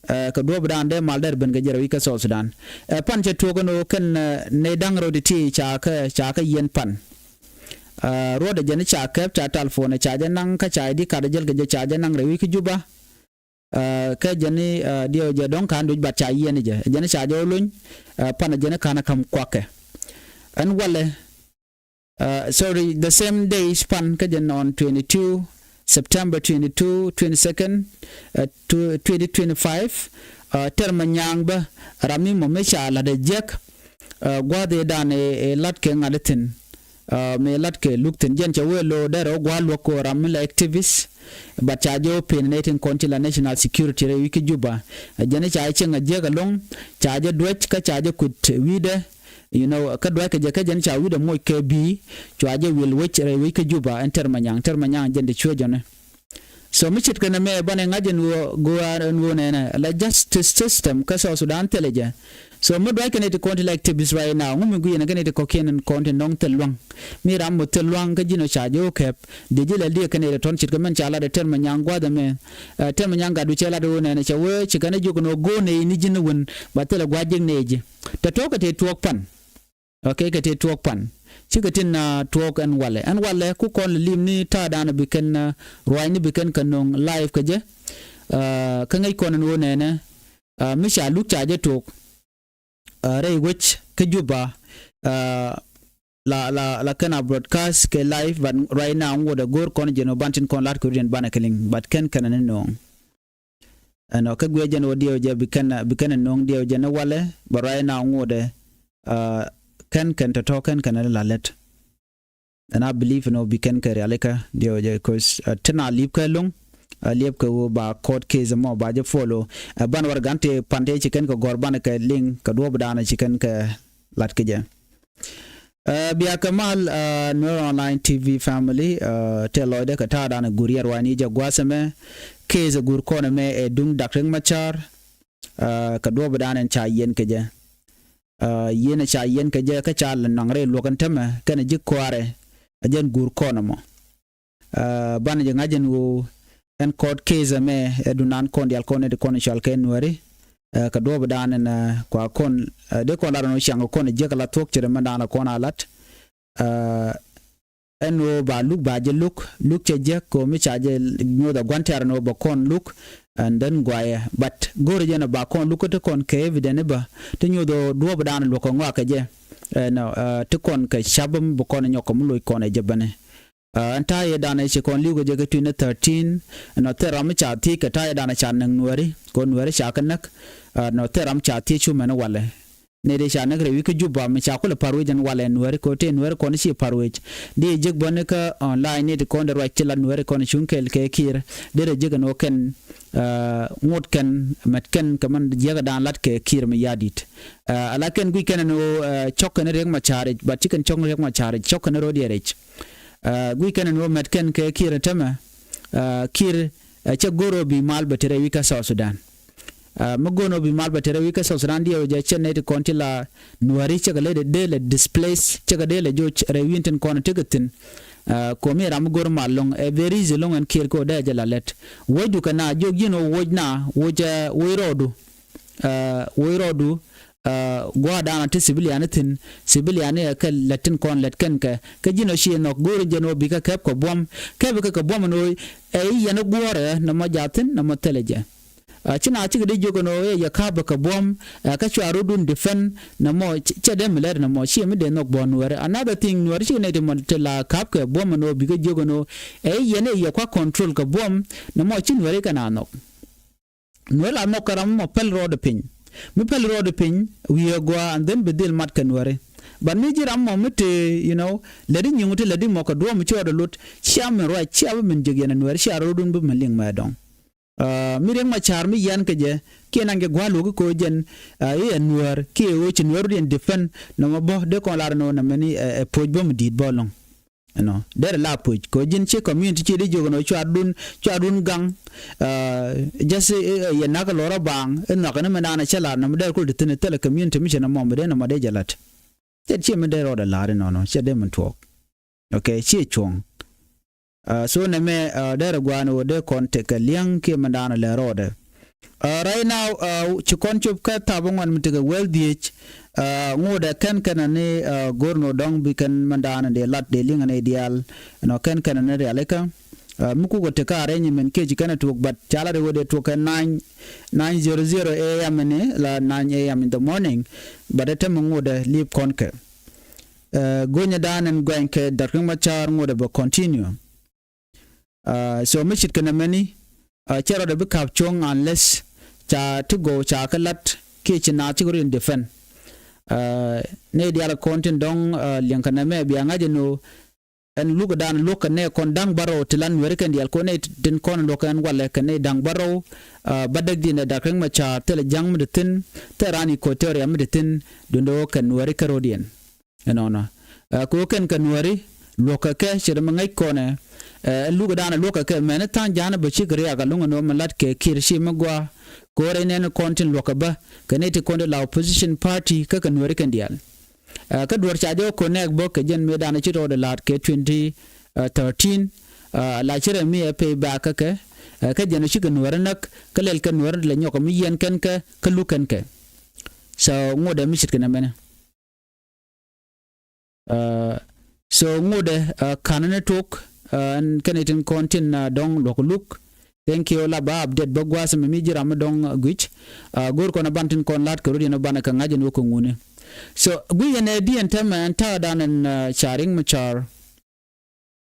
ɛ, kɛ duɔ̱ɔ̱p dan dee mal dɛr ben kɛ jɛ rɛw i̱ kä South Sudan. Ɛ, pan cɛ tuɔɔk ɛn ɣöö kɛn, ɛ, nɛy da̱ŋ rɛw ti ti ca kä, ca kä yɛn pan. Ɛ, ruɔt ɛ jɛn i̱ ca kɛp ca telephone ɛ ca jɛ naŋ kä ca i̱ di kat ɛ jäl kɛ jɛ ca jɛ naŋ rɛy wi̱c kä Juba. Ɛ, kä jɛn i̱, ɛ, diɛw jɛ dɔ̱ŋ ka̱n duc bat ca yiɛn i̱ jɛ. Ɛ jɛn i̱ ca jɛ wä lony, ɛ, pan ɛ jɛn i̱ ka̱n ɛ ka̱m kuakɛ. Ɛn walɛ, ɛ, sorry, the same days pan kä jɛn on twenty-two September twenty-two, twenty-second, ɛ, tw-, twenty twenty-five, ɛ, Tɛr Manyaŋ bä ram mi mɔ mi ca la̱t ɛ jiäk, ɛ, gua̱a̱th ëëdan ëë, ëë la̱t kɛ ŋa̱t ɛ thi̱n, ɛ, mëë la̱t kɛ luk thi̱n. Jɛn cɛ wee lo̱o̱ dɛr ɛ gua̱a̱th luɔ̱k kɛ ram mi la activist, but ca jɛ wä pen nɛy tin kɔn ci la national security rɛy wi̱c kä Juba. Ɛ, jɛn ca jɛ cieŋ ɛ jiäk ɛlɔ̱ŋ, ca jɛ duäc kä ca jɛ kui̱t wi̱i̱dɛ, you know, kä duackɛ jɛ kä jɛn ca wi̱cdɛ moc kɛ bi̱i̱, cua jɛ wil wec rɛy wec kä Juba, ɛn Tɛr Manyaŋ, Tɛr Manyaŋ jɛn ti cuɛ jɔni. So mi ce̱tkɛ nɛmɛ banɛ ŋa̱c ɛn ɣöö, ɣöö ɛn ɣöö nɛnɛ la justice system kä South Sudan thilɛ jɛ. So mi duackɛ nɛy ti kɔn ti la activist right now, ŋu mi gui̱i̱n kɛ nɛy ti kɔ̱kiɛn ɛn kɔn ti nɔŋ thil lua̱ŋ. Mi ram mɔ thil lua̱ŋ kä ji̱n ɔ ca jɛ wä kɛp. Dee ji̱ lɛl diɛ kɛ nɛy ti tɔ̱n ce̱tkɛ mɛn ca lat ɛ Tɛr Manyaŋ gua̱a̱th ɛmɛ. Ɛ, Tɛr Manyaŋ Gatwec cɛ lat ɛ ɣöö nɛnɛ cɛ wee ci kɛn ɛ jiök ɛn ɣöö go̱o̱r nɛy ni ji̱n ɛ wän ba thilɛ gua̱a̱th jek nɛy ji̱. Tɛ tuɔ̱k kɛ tëë tuɔɔk pan. Okay, kɛ tëë tuɔɔk pan. Cikɛ tin, ah, tuɔɔk ɛn walɛ. Ɛn walɛ ku kɔn lɛ lim ni ta̱a̱dan bi kɛn, ah, ruaacni bi kɛn kɛ no̱o̱ŋ live kɛ jɛ. Ah, kä ŋäc kɔn ɛn ɣöö nɛnɛ, ah, mi ca luk ca jɛ tuɔɔk, ah, rɛy wec kä Juba, ah, la, la, la kɛn a broadcast kɛ live, but right now ŋuɔ̱t ɛ go̱o̱r kɔn jɛn ɔ ban tin kɔn la̱t kɛ rut yɛn banɛ kɛ liŋ, but kɛn kɛn ɛ ni no̱o̱ŋ. Ɛnɔ kä guiɛ jɛn wä diɛw jɛ bi kɛn bi kɛn no̱o̱ŋ diɛw jɛn walɛ bɛ ruac na ŋuɔdɛ. Kɛn kɛn tɔ̱tɔ̱ kɛn kɛn la lät. And I believe ɛnɔ bi kɛn kɛ rialikä diɛw jɛ cause tin a li̱p kɛ lo̱ŋ. Liɛp kɛ wä ba court case mɔ ba jɛ follow. Ban wär gan te pan te ci kɛn kɛ gɔr ban kɛ liŋ kɛ duɔp dan ci kɛn kɛ lat kɛ jɛ. Bia kɛ mal Nuer Online T V family, tɛ lɔcdɛ kɛ ta̱a̱ dan gur yɛr wani jɛ gua̱a̱th ɛmɛ. Case gur kɔn ɛmɛ ɛ duŋ Dak Riek Machar. Kɛ duɔp dan ɛn ca yɛn kɛ jɛ. Yɛn ɛ ca yɛn kɛ jɛ kä ca lɛ naŋ rɛy luɔk ɛn tämɛ kɛn ɛ ji̱ kuaarɛ. Ɛ jɛn gur kɔn ɛmɔ. Banɛ jɛ ŋa̱c ɛn ɣöö ɛn court case ɛmɛ ɛ dunan kɔn dial kɔn ɛ ti kɔn cɔal kɛ Nuääri. Kɛ duɔp dan ɛn kua kɔn dee kɔn lar ɛn ɣöö ciaŋ kɔn ɛ jiäk ala thuɔ̱k ce̱t ɛmɛ dan la kɔn a lat. Ɛn ɣöö ba luk ba jɛ luk luk cɛ jiäk kɛ ɣöö mi ca jɛ nyoth ɛ gua̱n tɛ̈r ɛn ɣöö bɛ kɔn luk. And then guayɛ but go̱rɛ jɛn ɛ ba kɔn luk kä ti kɔn kɛ evidence bä ti nyoth ɣöö duɔp dan luɔk kɛ ŋɔak kɛ jɛ. Ɛn ti kɔn kɛ cap ɛm bi kɔn ɛ nyɔk kɛ mi loc kɔn ɛ jɛ bäni. Ɛn ta̱a̱ yɛ danɛ ci kɔn li̱w kɛ jɛ kɛ twenty thirteen. Ɛn ɔ thil ram mi ca thiec kɛ ta̱a̱ yɛ danɛ ca näk Nuääri kɛ ɣöö Nuääri ca kɛ näk. Ɛn ɔ thil ram ca thiec cu mɛn walɛ. Nɛy ti ca näk rɛy wi̱c kä Juba mi ca kulɛ pa̱r wec ɛn walɛ Nuääri kɛ ɣöö tëë Nuääri kɔn ci pa̱r wec. Di jek bäni kä online nɛy ti kɔn dee ruac ci la Nuääri kɔn cuŋ kɛɛl kɛ Kiir. Derɛ jek ɛn ɣöö kɛn ŋot kɛn mɛt kɛn kɛ mɛn jiäkä dan lat kɛ Kiir mi ya̱di̱t. Ala kɛn guic kɛn ɛn ɣöö cɔk kɛn Riek Machar ic but ci kɛn cɔk Riek Machar ic cɔk kɛn ro̱diɛn ic. Guic kɛn ɛn ɣöö mɛt kɛn kɛ Kiir tämɛ. Kiir cɛ go̱r ɣöö bi mal bɛ te rɛy wi̱c kä South Sudan. Mi go̱r ɣöö bi mal bɛ te rɛy wi̱c kä South Sudan diɛw jɛ cɛ nɛy ti kɔn ti la Nuääri cɛ kɛ lɛ dee lɛ displace cɛ kɛ dee lɛ joc rɛy wi̱n tin kɔn ti kɛ thi̱n. Komi ram mi go̱r mal lo̱ŋ ɛ very easy lo̱ŋ ɛn Kiir kɛ ɣöö dee jɛ la lɛt. Wuɔ̱cdu kɛ na jiök ji̱n ɣöö wuɔ̱c na wuɔ̱c wuɔ̱c rɔɔdu. Wuɔ̱c rɔɔdu. Gua̱a̱r da̱a̱n a ti civilian thi̱n civilian ɛ kɛ lät tin kɔn lät kɛn kɛ kä ji̱n ɔ ci nhɔk go̱o̱r jɛn ɔ bikɛ kɛp kɛ buɔ̱m kɛp kɛ kɛ buɔ̱m ɛn ɣöö ɛ i̱ yɛn ɛ guɔ̱ɔ̱rɛ nɔmɔ jaathin nɔmɔ thilɛ jɛ. Ci na cikɛ di jiök ɛn ɣöö ɛ yɛ ka̱pɛ kɛ buɔ̱m kä cua rotdun defend nɔmɔ cɛ dee mi lɛt nɔmɔ ci mi dee nhɔk buɔ̱m Nuääri another thing Nuääri cikɛ nɛy ti mɔ ti la ka̱p kɛ buɔ̱m ɛn ɣöö bikɛ jiök ɛn ɣöö ɛ i̱ yɛn ɛ yɛ kua control kɛ buɔ̱m nɔmɔ ci Nuääri kɛn a nhɔk. Nuääri la nhɔk kɛ ram mɔ päl rɔɔdɛ piny mi päl rɔɔdɛ piny wi̱i̱ ɛ gɔaa and then bi dhil mat kɛ Nuääri. But mi ji̱ ram mɔ mi te you know läti nyiŋu ti läti mɔ kɛ duɔ̱ɔ̱m mi ci rɔɔdɛ lot cia min ruac cia bi min jiäk yɛn ɛ Nuääri cia rɔɔdun bi min liŋ mɛ dɔ̱ŋ. Mi Riek Machar mi yian kɛ jɛ kiɛ naŋ jɛ gua̱a̱r luɔ̱ki ko̱ jɛn i̱ ɛ Nuäär kiɛ ɣöö ci Nuäär rot yɛn defend nɔmɔ bä dee kɔn lar ɛn ɣöö nɛmɛni ɛ puɔ̱c bä mi di̱i̱t bä ɛlɔ̱ŋ. Ɛnɔ derɛ la puc kɛ ji̱n ci community ci di jiök ɛnɔ cuarun cuarun gaŋ. Just yɛ nak lɔr a baaŋ in nhɔk ɛn mɛ naan cä lar nɔmɔ derɛ kul ti thin thilɛ community mi cɛ nɔmɔ mi dee nɔmɔ dee jɛ lat. Cɛ ci mi dee rɔɔdɛ lar inɔnɔ cɛ dee mi tuɔɔk. Okay ci cuɔ̱ŋ. So nɛmɛ derɛ gua̱a̱n wä dee kɔn tekɛ liɛŋ kiɛ mi naan lɛ rɔɔdɛ. Right now ci kɔn cop kä thap ŋuan mi tekɛ wäl dhiec. Ŋuudɛ kɛn kɛn ni go̱r ni dɔ̱ŋ bi kɛn mɛn da̱a̱n dee lat dee liŋ ni diaal. Nɔ kɛn kɛn ni rialikä mi kukɛ tekɛ arrangement kiɛ ci kɛn tuɔk but ca lat iwä dee tuɔk kɛ nine nine zero zero A M ni la nine A M in the morning. But ɛ tɛm ŋuudɛ liip kɔn kɛ go̱nyɛ da̱a̱n in gɔany kɛ Dak Riek Machar ŋuudɛ bɛ continue. So mi cit kɛ nɛmɛni cɛ rɔɔdɛ bi ka̱p cuɔ̱ŋ unless ca ti go̱o̱k ca kɛ la̱t kiɛ ci naath cikɛ rɔ in defend. Nɛy diaal kɔn tin dɔ̱ŋ liɛŋ kɛ nɛmɛ bia ŋa̱c ɛn ɣöö ɛn lukɛ da̱a̱n luɔ̱k kɛ nɛy kɔn da̱ŋ bärɔw ti lan Nuääri kɛn diaal kɔn nɛy tin kɔn luɔ̱k ɛn walɛ kɛ nɛy da̱ŋ bärɔw. Bädäk diɛn ɛ Dak Riek Machar thilɛ ja̱ŋ mi ti thi̱n thilɛ raan Equatoria mi ti thi̱n duundɛ ɣöö kɛn Nuääri kärɔ̱diɛn. Ɛnɔnɔ kɛ ɣöö kɛn kɛ Nuääri luɔ̱kɛ kɛ ce̱t mi ŋäc kɔnɛ. Ɛn lukɛ da̱a̱n luɔ̱kɛ kɛ mɛni tha̱a̱ŋ ja̱a̱n bä cikɛ riaak a luŋ ɛn ɣöö mi la̱t kɛ Kiir ci mi gɔaa. Kɛ ɣöö rɛy nɛn kɔn tin luɔ̱kɛ bä kɛ nɛy ti kɔn ti la opposition party kä kɛ Nuääri kɛn diaal. Kä duɔ̱ɔ̱r ca jɛ wä connect bä kɛ jɛn mëë da̱a̱n ci rɔɔdɛ la̱a̱t kɛ twenty thirteen. La ci rɛ mi ɛ pay back kä kɛ kä jɛn cikɛ Nuääri näk kä lɛl kɛ Nuääri lɛ nyɔk mi yiɛn kɛn kɛ kä luk kɛn kɛ. So ŋuɔdɛ mi ce̱tkɛ nɛmɛni. So ŋuudɛ ka̱n ni tok ɛn kɛn itin kɔn tin dɔ̱ŋ luɔ̱k luk. Thank you la ba update bä gua̱a̱th mi mi ji̱ ram mi dɔ̱ŋ guic. Go̱o̱r kɔn a ban tin kɔn la̱t kɛ rut yɛn a ban kɛ ŋa̱c ɛn wä kɛ ŋuni. So guic ɛn ɛ di ɛn tɛmɛ ɛn ta̱a̱ dan ɛn ca Riek Machar.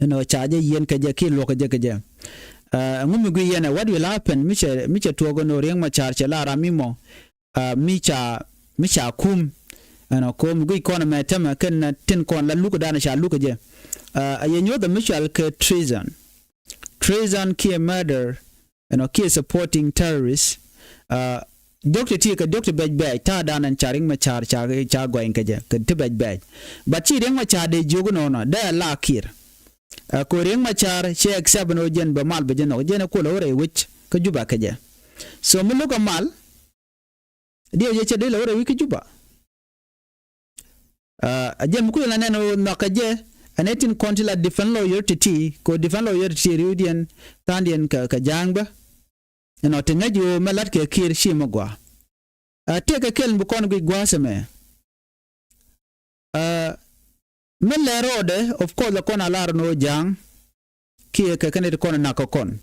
Ɛn ɔ ca jɛ yiɛn kɛ jɛ kiɛ luɔ̱k kɛ jɛ kɛ jɛ. Ɛŋu mi guic yɛn ɛ, what will happen mi cɛ, mi cɛ tuɔɔk ɛn ɣöö Riek Machar cɛ la ram mi mɔ, mi ca, mi ca kum. Ɛnɔ ko mi guic kɔn ɛmɛ tämɛ kɛn tin kɔn la luk dan ca luk ɛ jɛ. A yɛ nyuɔth ɛ mi cɔal kɛ treason. Treason kiɛ murder, ɛnɔ kiɛ supporting terrorist. Diɔk ti ti kɛ diɔk ti bɛc bɛc ta̱a̱ dan ɛn ca Riek Machar ca, ca gɔny kɛ jɛ kɛ ti bɛc bɛc. But ci Riek Machar dee jiök nɔnɔ dee la Kiir. Ɛ ko Riek Machar cɛ accept ɛn ɣöö jɛn bɛ mal bɛ jɛ nhɔk, jɛn ɛ kuɔl ɛ wä rɛy wec kä Juba kɛ jɛ. So mi lo̱k ɛ mal, diɛ jɛ cɛ dee lɛ wä rɛy wec kä Juba. A jɛn mi kuël na nɛn ɣöö nhɔk kɛ jɛ, ɛn ɛ tin kɔn ti la defense lawyer ti ti, ko defense lawyer ti ti riwdiɛn tha̱a̱ŋdiɛn kɛ, kɛ ja̱a̱ŋ bä. Ɛnɔ ti ŋäc ɣöö mɛ la̱t kɛ Kiir ci mɛ gɔaa. A tëëkɛ kɛl mi bi kɔn guic gua̱a̱th ɛmɛ. Ɛ mi lɛ rɔɔdɛ, of course, ɛ kɔn a lar ni ɣöö ja̱a̱ŋ kiɛ kɛ kɛn it kɔn nak kɛ kɔn.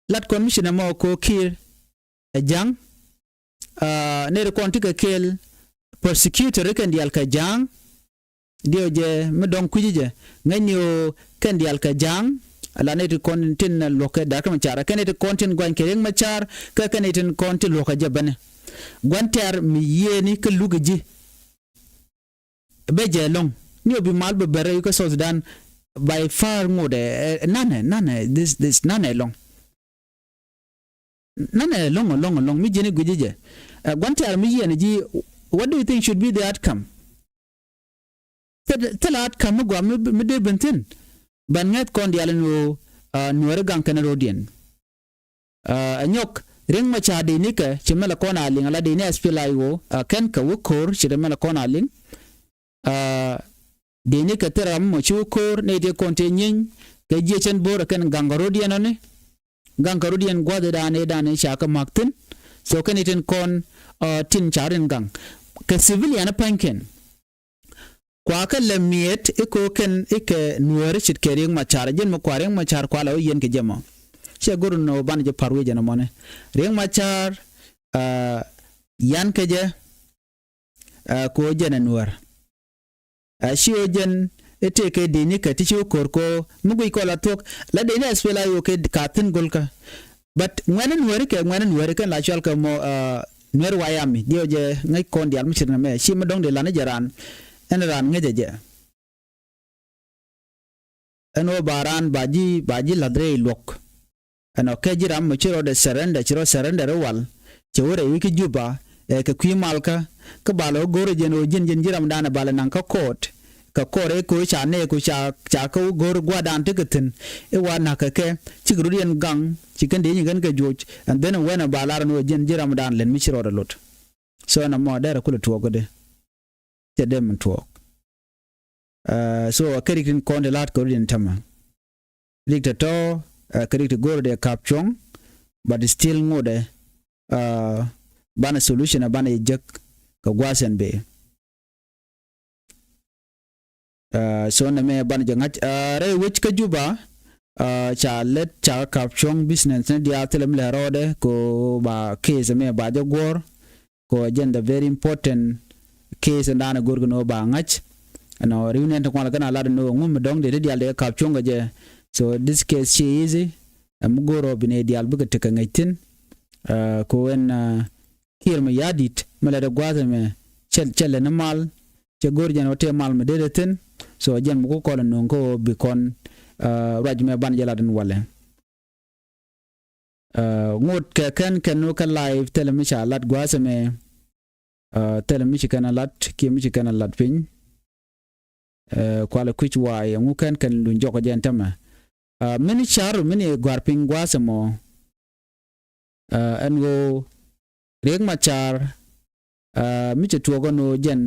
Lat kɔn mi ci nɛ mɔ ko Kiir ɛ ja̱a̱ŋ. Ɛ nɛy ti kɔn ti kɛ kɛl prosecutor kɛn diaal kɛ ja̱a̱ŋ. Diɛ jɛ mi dɔ̱ŋ kui̱ci jɛ ŋäcni ɣöö kɛn diaal kɛ ja̱a̱ŋ. Ala nɛy ti kɔn tin luɔ̱kɛ Riek Machar, kɛn nɛy ti kɔn tin guany kɛ Riek Machar, kɛ kɛn nɛy tin kɔn tin luɔ̱kɛ jɛ bänɛ. Gua̱n tɛ̈r mi yiëëni kä luk ji̱. Bɛ jɛ lɔ̱ŋ ni ɣöö bi mal bɛ bɛr rɛy kä South Sudan. By far ŋotdɛ, ɛ, nanɛ, nanɛ, this, this, nanɛ lɔ̱ŋ. Nanɛ lɔ̱ŋ, lɔ̱ŋ, lɔ̱ŋ mi jiɛni gui̱ci jɛ. Ɛ, gua̱n tɛ̈r mi yiëëni ji̱, what do you think should be the outcome? Thil, thil outcome mi gɔaa mi, mi dee ben thi̱n. Ban ŋäth kɔn diaal ɛn ɣöö, a, Nuääri gaŋ kɛn ro̱diɛn. A, ɛ nyɔk Riek Machar dee nikɛ ci mɛl ɛ kɔn a liŋ ala dee ni S P L A I O, a, kɛn kɛ wä ko̱r ci mɛl ɛ kɔn a liŋ. A, dee nikɛ thil ram mɔ ci wä ko̱r nɛy ti kɔn ti nyieeny kɛ jiɛ cɛn bo̱r ɛ kɛn gaŋ kɛ ro̱diɛn ɔni. Gaŋ kɛ ro̱diɛn gua̱th i̱ da̱a̱n i̱ da̱a̱n i̱ ca kɛ ma̱k thi̱n. So kɛn i̱ tin kɔn, a, tin ca rin gaŋ kɛ civilian i̱ pa̱nykɛn. Kua kɛ lɛ miɛt i̱ ko̱ kɛn i̱ kɛ Nuääri ce̱tkɛ Riek Machar, jɛn mi kua Riek Machar kua la wä yɛn kɛ jɛ mɔ. Cɛ go̱r nɔ ban jɛ pa̱r wi̱i̱ jɛn mɔni. Riek Machar, a, yan kɛ jɛ, a, ko̱ jɛn ɛ Nuäär. A, ci ɣöö jɛn i̱ tëëkɛ dini kɛ ti ci wä ko̱r ko̱ mi guic kɔl a thuɔ̱k la dini S P L A I O kɛ ka thi̱n go̱lkä. But ŋuɛ̈ni Nuääri kɛ ŋuɛ̈ni Nuääri kɛn la cɔal kɛ mɔ, a, Nuer White Army. Diɛ jɛ ŋäc kɔn diaal mi ce̱t ŋa mɛ ci mi dɔ̱ŋ dee lan i̱ jɛ raan. Ɛn raan ŋäc ɛ jɛ. Ɛn ɣöö ba raan ba ji̱, ba ji̱ la̱th rɛy luɔ̱k. Ɛnɔ kɛ ji̱ ram mɔ ci rɔɔdɛ surrender, ci rɔ surrender i̱ wal. Cɛ wä rɛy wi̱c kä Juba, ɛ kɛ kui̱ malkä. Kä ba lɛ wä go̱r ɛ jɛn ɣöö ji̱n, ji̱n ji̱ ramdan ɛ ba lɛ naŋ kä court. Kɛ court ɛ ko̱ ca nɛɛku ca, ca kä wä go̱r gua̱a̱rdan tekɛ thi̱n. I̱ wa na̱k kɛ kɛ, cikɛ rut yɛn gaŋ, ci kɛn dee nyi kɛn kɛ juɔc. And then wɛn ɛ ba lar ɛn ɣöö ji̱n ji̱ ramdan lɛn mi ci rɔɔdɛ lot. So ɛn ɛmɔ dɛrɛ kulɛ tuɔɔk kädɛ. Cɛ dee min tuɔɔk. A, so a kɛ rik tin kɔn ti la̱t kɛ rut in tämɛ. Rik tɔ̱tɔ̱, a kɛ rik ti go̱r dee kap cuɔ̱ŋ, but still ŋotdɛ, a, banɛ solution a banɛ jek kɛ gua̱a̱th ɛn bee. A, so nɛmɛ banɛ jɛ ŋa̱c, a, rɛy wec kä Juba, a, ca lɛt ca kap cuɔ̱ŋ business ni diaal thilɛ mi lɛ rɔɔdɛ ko ba case mɛ ba jɛ guɔ̱r. Ko jɛn the very important case in da̱a̱n a go̱r kɛ ni wä ba ŋa̱c. Ɛnɔ riw nɛn ti kuan kɛn a lat ni wä ŋum mi dɔ̱ŋ dee ti diaal dee kap cuɔ̱ŋ kɛ jɛ. So this case ci easy. Ɛm go̱r ɔ bi ni diaal bikɛ tekɛ ŋäc thi̱n. A, ko ɛn, a, Kiir mi ya̱di̱t mi lɛ dee gua̱a̱th ɛmɛ cɛ, cɛ lɛ ni mal. Cɛ go̱r jɛn wä tëë mal mi dee dee thi̱n. So jɛn mi ku kɔl in nuŋ kä wä bi kɔn, a, ruac mɛ ban jɛ lat in walɛ. A, ŋot kɛ kɛn kɛn wä kä live thilɛ mi ca lat gua̱a̱th ɛmɛ. A, thilɛ mi ci kɛn a lat kiɛ mi ci kɛn a lat piny. A, kualɛ kui̱c waay ɛŋu kɛn kɛn luny jɔk jɛn tämɛ. A, mini car mini gua̱r piny gua̱a̱th ɛmɔ. A, ɛn ɣöö Riek Machar, a, mi cɛ tuɔɔk ɛn ɣöö jɛn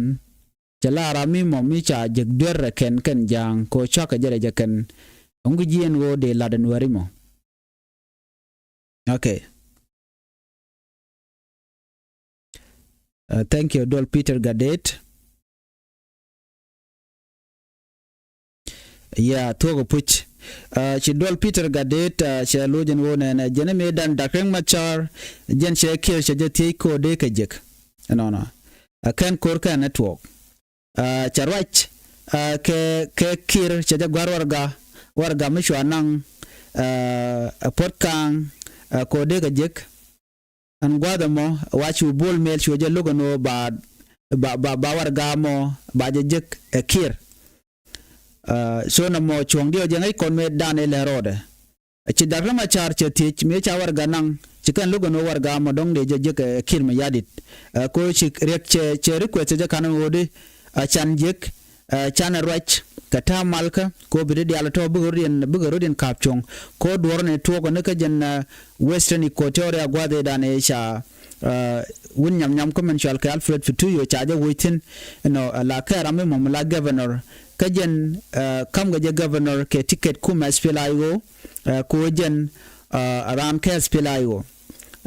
cɛ la ram mi mɔ mi ca jek duer rɛ kɛn kɛn ja̱a̱ŋ kɛ ɣöö cakɛ jɛ rɛ jɛ kɛn. Ɛŋu ji̱ ɛn ɣöö dee lat ɛn wääri mɔ. Okay. Uh, thank you, Dual Peter Gadet. Yeah, thuɔk puc. Uh, ci Dual Peter Gadet, uh, cɛ lo̱c ɛn ɣöö nɛnɛ jɛn mëë dan Dak Riek Machar, jɛn cɛ Kiir cɛ jɛ thiec kɛ ɣöö dee kɛ jek. Ɛnɔnɔ. Uh, kɛn ko̱r kɛn network. Ah, cɛ ruac, ah, kɛ, kɛ Kiir cɛ jɛ gua̱r warɛga, warɛga mi cua naŋ, ɛ Puɔt Kaŋ, ɛ kɛ ɣöö dee kɛ jek. Ɛn gua̱a̱th ɛmɔ wa cu Bol Mel cu jɛ lo̱k ɛn ɣöö ba ba ba ba warɛga mɔ ba jɛ jek ɛ Kiir. Ɛ so nɔmɔ cuɔ̱ŋ diɛ jɛ ŋäc kɔn mëë dan ëë lɛ rɔɔdɛ. Ci Dak Riɛk Macar cɛ thiec mëë ca warɛga naŋ, ci kɛn lo̱k ɛn ɣöö warɛga mɔ dɔ̱ŋ dee jɛ jek ɛ Kiir Mayardit. Ɛ kɛ ɣöö ci Riɛk cɛ cɛ request cɛ jɛ ka̱n ɛn ɣöö di ɛ can jek, ɛ can ɛ ruac kɛ ta̱a̱ malkä kɛ ɣöö bi di diaal tɔ̱ bikɛ rɔ̱diɛn bikɛ rɔ̱diɛn ka̱a̱p cuɔ̱ŋ. Kɛ ɣöö duɔ̱ɔ̱r ni tuɔɔk ni kä jɛn ɛ Western Equatoria gua̱a̱th ëëdan ëë ca ɛ wut nyam nyam kä min cɔal kɛ Alfred Futuyo ca jɛ woc thi̱n. Ɛnɔ ɛ la kɛ ram mi mɔm la governor kä jɛn ɛ ka̱m kɛ jɛ governor kɛ ticket kumɛ SPLA-IO. Ɛ kɛ ɣöö jɛn ɛ raan kɛ SPLA-IO.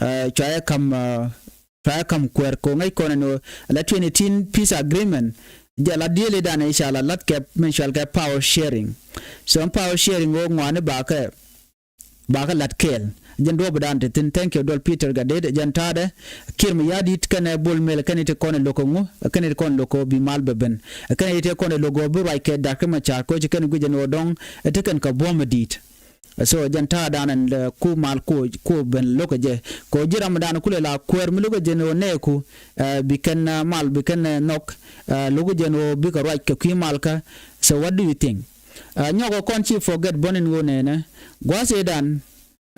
Ɛ cua jɛ ka̱m ɛ cua jɛ ka̱m kuɛɛr kɛ ɣöö ŋäc kɔn ɛn ɣöö la twenty eighteen peace agreement jɛ la deal idan i̱ ca la la̱t kɛ min cɔal kɛ power sharing. So ɛn power sharing ɣöö ŋɔaani bakɛ bakɛ la̱t kɛɛl. Jɛn duɔ̱ɔ̱pidan ti thi̱n. Thank you duɔl Peter Gatdet. Jɛn ta̱a̱dɛ Kiir Mayardit kɛnɛ Bol Mel kɛn i̱ ti kɔn i̱ lo̱k ŋu, kɛn i̱ ti kɔn i̱ lo̱k bi mal bɛ ben. Kɛn i̱ ti kɔn i̱ lo̱k bi ruac kɛ Dak Riɛk Macar kɛ ɣöö ci kɛn guic ɛn ɣöö dɔ̱ŋ ɛ ti kɛn kɛ buɔ̱m ɛ di̱i̱t. So jɛn ta̱a̱dan ɛn lɛ ku mal ku ku ben lo̱k ɛ jɛ kɛ ɣöö ji̱ ramdan kulɛ la kuäär mi lo̱k ɛ jɛn ɣöö nɛɛku ɛ bi kɛn ɛ mal bi kɛn ɛ nhɔk ɛ lo̱k ɛ jɛn ɣöö bikɛ ruac kɛ kui̱ malkä. So what do you think? Ɛ nyɔkɛ kɔn ci forget bɔn in ɣöö nɛnɛ gua̱a̱th ëëdan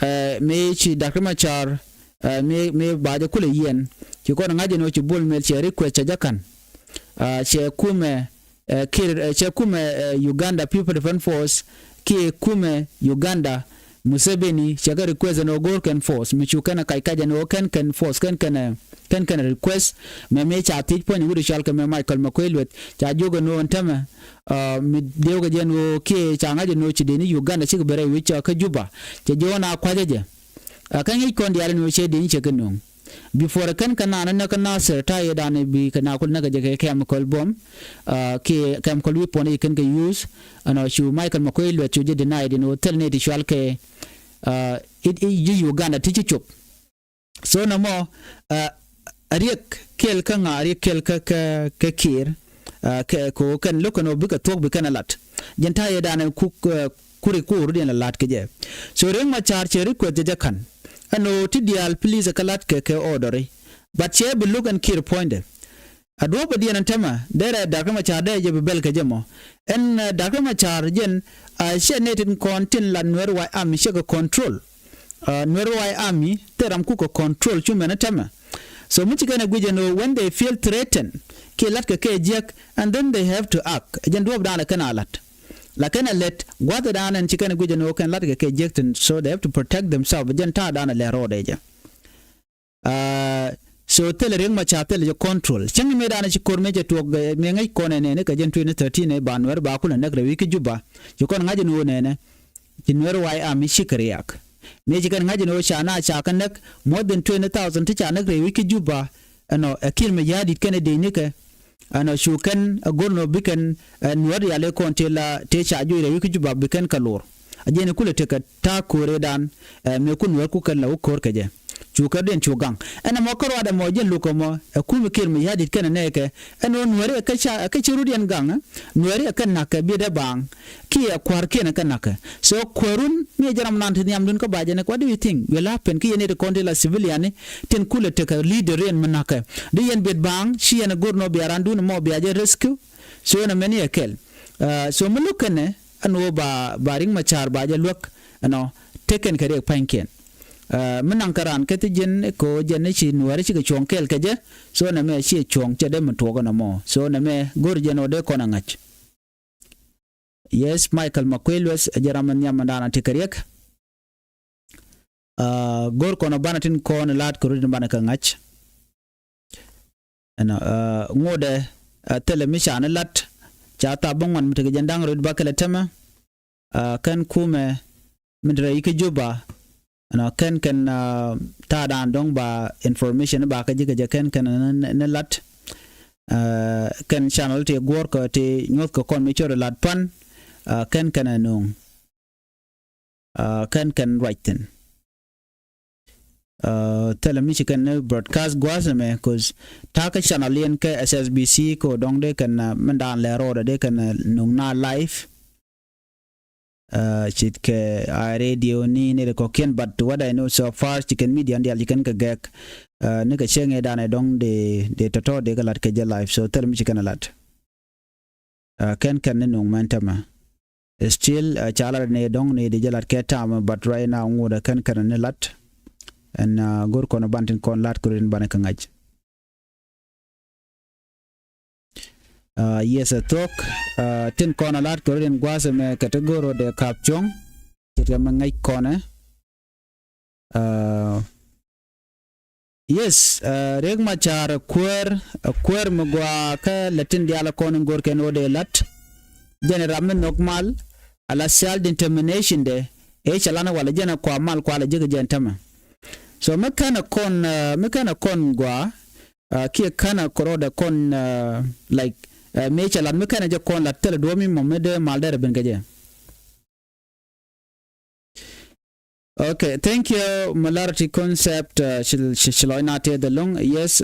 ɛ mëë ci Dak Riɛk Macar ɛ mëë mëë ba jɛ kulɛ yiɛn ci kɔn ŋa̱c ɛn ɣöö ci Bol Mel cɛ request cɛ jɛ ka̱n. Ɛ cɛ kumɛ ɛ Kiir ɛ cɛ kumɛ ɛ Uganda People Defense Force kiɛ kumɛ Uganda Museveni cɛ kɛ request ɛn ɣöö go̱o̱r kɛn force mi cu kɛn ɛ kac kac ɛn ɣöö kɛn kɛn force kɛn kɛn ɛ kɛn kɛn request. Mɛ mëë ca thiec puɔ̱ny wut i̱ cɔal kɛ mɛ Michael Makuei Lueth ca jiök ɛn ɣöö ɛn tämɛ ɛ mi dee wä kɛ jɛ ɛn ɣöö kiɛ ca ŋa̱c ɛn ɣöö ci dee ni Uganda cikɛ ben rɛy wi̱c kä Juba. Cɛ jiök ɛn a kua̱cä jɛ. Ɛ kä ŋi̱i̱c kɔn diaal ɛn ɣöö cɛ dee ni cɛ kɛ nöŋ. Before kɛn kɛ naan näk kä Nasir ta̱yɛ dan bi kɛ na kul näk kɛ jɛ kɛ chemical bomb. Ɛ kiɛ chemical weapon i̱ kɛn kɛ use. Ɛn ɔ cu Michael Makuei Lueth cu jɛ deny din ɣöö thil ni ti cual kɛ ɛ i̱ ji̱ Uganda ti ci cop. So nɔmɔ ɛ Riɛk kɛl kä ŋa, Riɛk kɛl kä kä Kiir. Ɛ kɛ ko kɛn lo̱k kɛn ɔ bikɛ thuɔ̱k bi kɛn ɛ lat. Jɛn ta̱yɛ dan ɛ kuk ɛ kuri kuur diɛn ɛ lat kɛ jɛ. So Riɛk Macar cɛ request jɛ jɛ ka̱n ɛn ɣöö ti diaal please ɛ kä lat kɛ kɛ order i̱. But cɛ bi lo̱k ɛn Kiir puɔ̱nydɛ. A duɔ̱ɔ̱p ɛ diɛn ɛn tämɛ derɛ Dak Riɛk Macar dee jɛ bi bɛl kɛ jɛ mɔ. Ɛn ɛ Dak Riɛk Macar jɛn a ciɛ nɛy tin kɔn tin la Nuɛr White Army ciɛ kɛ control. Ɛ Nuɛr White Army thil ram kuk kɛ control cu mɛn ɛ tämɛ. So mi ci kɛn ɛ guic ɛn ɣöö when they feel threatened kiɛ la̱t kɛ kɛ jiäk and then they have to act. Ɛ jɛn duɔ̱ɔ̱p dan ɛ kɛn a la̱t. La kɛn ɛ lät gua̱th ɛ dan ɛn ci kɛn ɛ guic ɛn ɣöö kɛn la̱t kɛ kɛ jiäk thi̱n, so they have to protect themselves. Ɛ jɛn ta̱a̱ dan ɛ lɛ ro̱o̱dɛ jɛ. Ɛ so thilɛ Riɛk Macar thilɛ jɛ control. Cäŋ mëë danɛ ci ko̱r mëë cɛ tuɔɔk ɛ mëë ŋäc kɔn ɛ nɛɛni kɛ jɛn twenty thirteen ɛ ba Nuɛr ba kulɛ näk rɛy wi̱c kä Juba. Ci kɔn ŋa̱c ɛn ɣöö nɛɛnɛ ci Nuɛr White Army cikɛ riaak. Mëë ci kɛn ŋa̱c ɛn ɣöö ca na ca kɛ näk more than twenty thousand ti ca näk rɛy wi̱c kä Juba. Ɛnɔ ɛ Kiir Mayardit kɛnɛ dec nikɛ. Ɛnɔ cu kɛn ɛ go̱r nɔ bi kɛn ɛ Nuɛr rial ɛ kɔn tëë la tëë ca juɔc rɛy wi̱c kä Juba bi kɛn kɛ lor. A jɛn ɛ kulɛ tekɛ ta̱a̱ ko̱r ëëdan ɛ mëë ku Nuɛr ku kɛn la wä ko̱r kɛ jɛ. Cu kɛ diɛn cu gaŋ ɛn ɛmɔ kä ruaadɛ mɔ jɛn lukɛ mɔ ɛ kumɛ Kiir Mayardit kɛnɛ nɛɛkɛ. Ɛn ɣöö Nuɛri ɛ kä ca ɛ kä ci rut yɛn gaŋ ɛ Nuɛri ɛ kä na̱kɛ biɛtdɛ baaŋ. Kiɛ kua̱rkiɛn ɛ kä na̱kɛ. So kuäärun mi ɛ jɛ ram nan ti nhiamdun kä ba jɛ nɛ, what do you think will happen? Kiɛ ni ti kɔn ti la civilian ni tin kulɛ tekɛ leader yɛn mi na̱kɛ. Di yɛn biɛt baaŋ ci yɛn ɛ go̱r nɔ bia randun mɔ bia jɛ rescue. So ɛn ɛmɛni ɛ kɛl. Ɛ so mi lo̱k kɛnɛ ɛn ɣöö ba ba Riɛk Macar ba jɛ luäk ɛnɔ tekɛn kɛ Riɛk pa̱nykiɛn. Ɛ mi naŋ kɛ raan kɛ thi jiɛn kɛ ɣöö jɛn ni ci Nuɛri cikɛ cuɔ̱ɔ̱ŋ kɛɛl kɛ jɛ. So nɛmɛ ciɛ cuɔ̱ɔ̱ŋ cɛ dee mi tuɔɔk ɛn ɛmɔ. So nɛmɛ go̱r jɛn ɣöö dee kɔn ɛ ŋa̱c. Yes, Michael Makuei Lueth ɛ jɛ ram mi nhiam mi da̱a̱n a ti kɛ Riɛk. Ɛ go̱r kɔn ɔ banɛ tin kɔn ɛ la̱a̱t kɛ rut in banɛ kɛ ŋa̱c. Ɛnɔ ɛ ŋotdɛ ɛ thilɛ mi ca ni lat ca thap bä ŋuan mi tekɛ jɛn da̱ŋ röt ba kɛlɛ tämɛ. Ɛ kɛn kumɛ mi te rɛy kä Juba. Ɛnɔ kɛn kɛn ɛ ta̱a̱dan dɔ̱ŋ ba information ba kä ji̱ kɛ jɛ kɛn kɛn ni lat. Ɛ kɛn channel ti guɔ̱ɔ̱r kɛ ti nyuɔ̱th kɛ kɔn mi cɔr lat pan. Ɛ kɛn kɛn ɛ nuŋ. Ɛ kɛn kɛn ruac thi̱n. Ɛ thilɛ mi ci kɛn ni broadcast gua̱a̱th ɛmɛ, 'cause ta̱a̱ kä channel yɛn kɛ S S B C kɛ dɔ̱ŋ dee kɛn ɛ min daan lɛ ro̱o̱dɛ dee kɛn ɛ nuŋ na live. Ci kɛ a radio ni ni ri kɔkiɛn, but what I know so far ci kɛn media dial ci kɛn kɛ gɛk. Ni kɛ cieŋ ɛ danɛ dɔŋ de de tɔtɔ de kɛ lat kɛ jɛ live, so thil mi ci kɛn a lat. Kɛn kɛn ni nuŋ mɛn tämɛ. Still ca lat ni dɔŋ ni di jɛ lat kɛ tam, but right now ŋut kɛn kɛn ni lat. Ɛn go̱r kɔn ban tin kɔn lat kɛ rin ban kɛ ŋa̱c. Yes, ɛ thuɔ̱k. Tin kɔn a lat kɛ rin gua̱a̱th ɛmɛ kɛ ti go̱r ɔ dee kap cuɔ̱ŋ. Ce̱tkɛ mi ŋäc kɔnɛ. Yes, Riek Machar ɛ kuäär, ɛ kuäär mi gɔaa kä lɛ tin diaal kɔn in go̱r kɛn ɣöö dee la̱t. Jɛn ɛ ram mi nhök mal, ala self determination dɛ, ëë cɛ lan walɛ jɛn ɛ kua mal kua lɛ ji̱ kɛ jɛn tämɛ. So mi kɛn ɛ kɔn, mi kɛn ɛ kɔn gɔaa, kiɛ kɛn ɛ kɛ rɔɔdɛ kɔn, like, mëë cɛ lat mi kɛn ɛ jɛ kɔn lat thilɛ duɔ̱ɔ̱p mi mɔ mi dee mal dee rɛ ben kɛ jɛ. Okay, thank you. Malarity concept, ci lɔc na tëë dhɛ loŋ. Yes,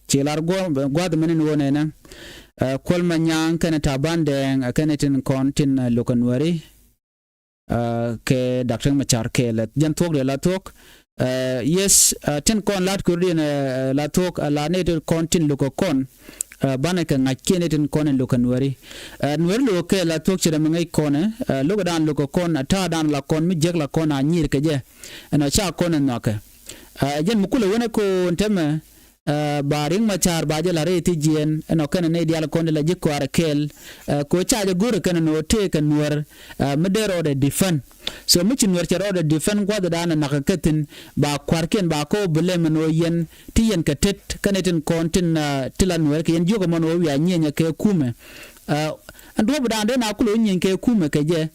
ci lar gua̱th mɛn in wonɛ nɛ. Kuɔl ma nyaŋ kɛnɛ ta̱a̱ ban dɛɛŋ kɛnɛ tin kɔn tin lukɛ nuɛri. Kɛ Dak Riek Machar kɛɛlɛ jɛn thuɔ̱k dee la thuɔ̱k. Yes, tin kɔn lat kuri diɛn la thuɔ̱k, la ni tin kɔn tin lukɛ kɔn. Banɛ kɛ ŋa̱c kiɛn ni tin kɔn in lukɛ nuɛri. Nuɛri lukɛ kɛ la thuɔ̱k ci rɛ mi ŋäc kɔnɛ. Lukɛ dan lukɛ kɔn, a ta̱a̱ dan la kɔn mi jek la kɔn a nyir kɛ jɛ. Ɛn ɔ ca kɔn in nhɔakɛ. Jɛn mi kulɛ wänɛ ko̱o̱n tɛmɛ. Ba Riek Machar ba jɛ la rɛy thi jiɛn ɛn ɔ kɛnɛ nɛy diaal kɔn di la ji̱ kɔaarɛ kɛɛl. Kɛ ɔ ca jɛ go̱rɛ kɛnɛ ni ɔ tëëkɛ nuɛr mi dee rɔɔdɛ defend. So mi ci nuɛr cɛ rɔɔdɛ defend gua̱thɛ daanɛ nakä kä thi̱n, ba kua̱rkiɛn ba kɛ ɔ bi lɛm ɛn ɔ yɛn ti yɛn kɛ tet kɛnɛ tin kɔn tin ti la nuɛr kɛ yɛn jiök ɛmɔn ɔ wiaa nyieenyɛ kɛ kumɛ. Ɛn duɔ̱ɔ̱p daanɛ dee na kulɛ ɔ nyieny kɛ kumɛ kɛ jɛ.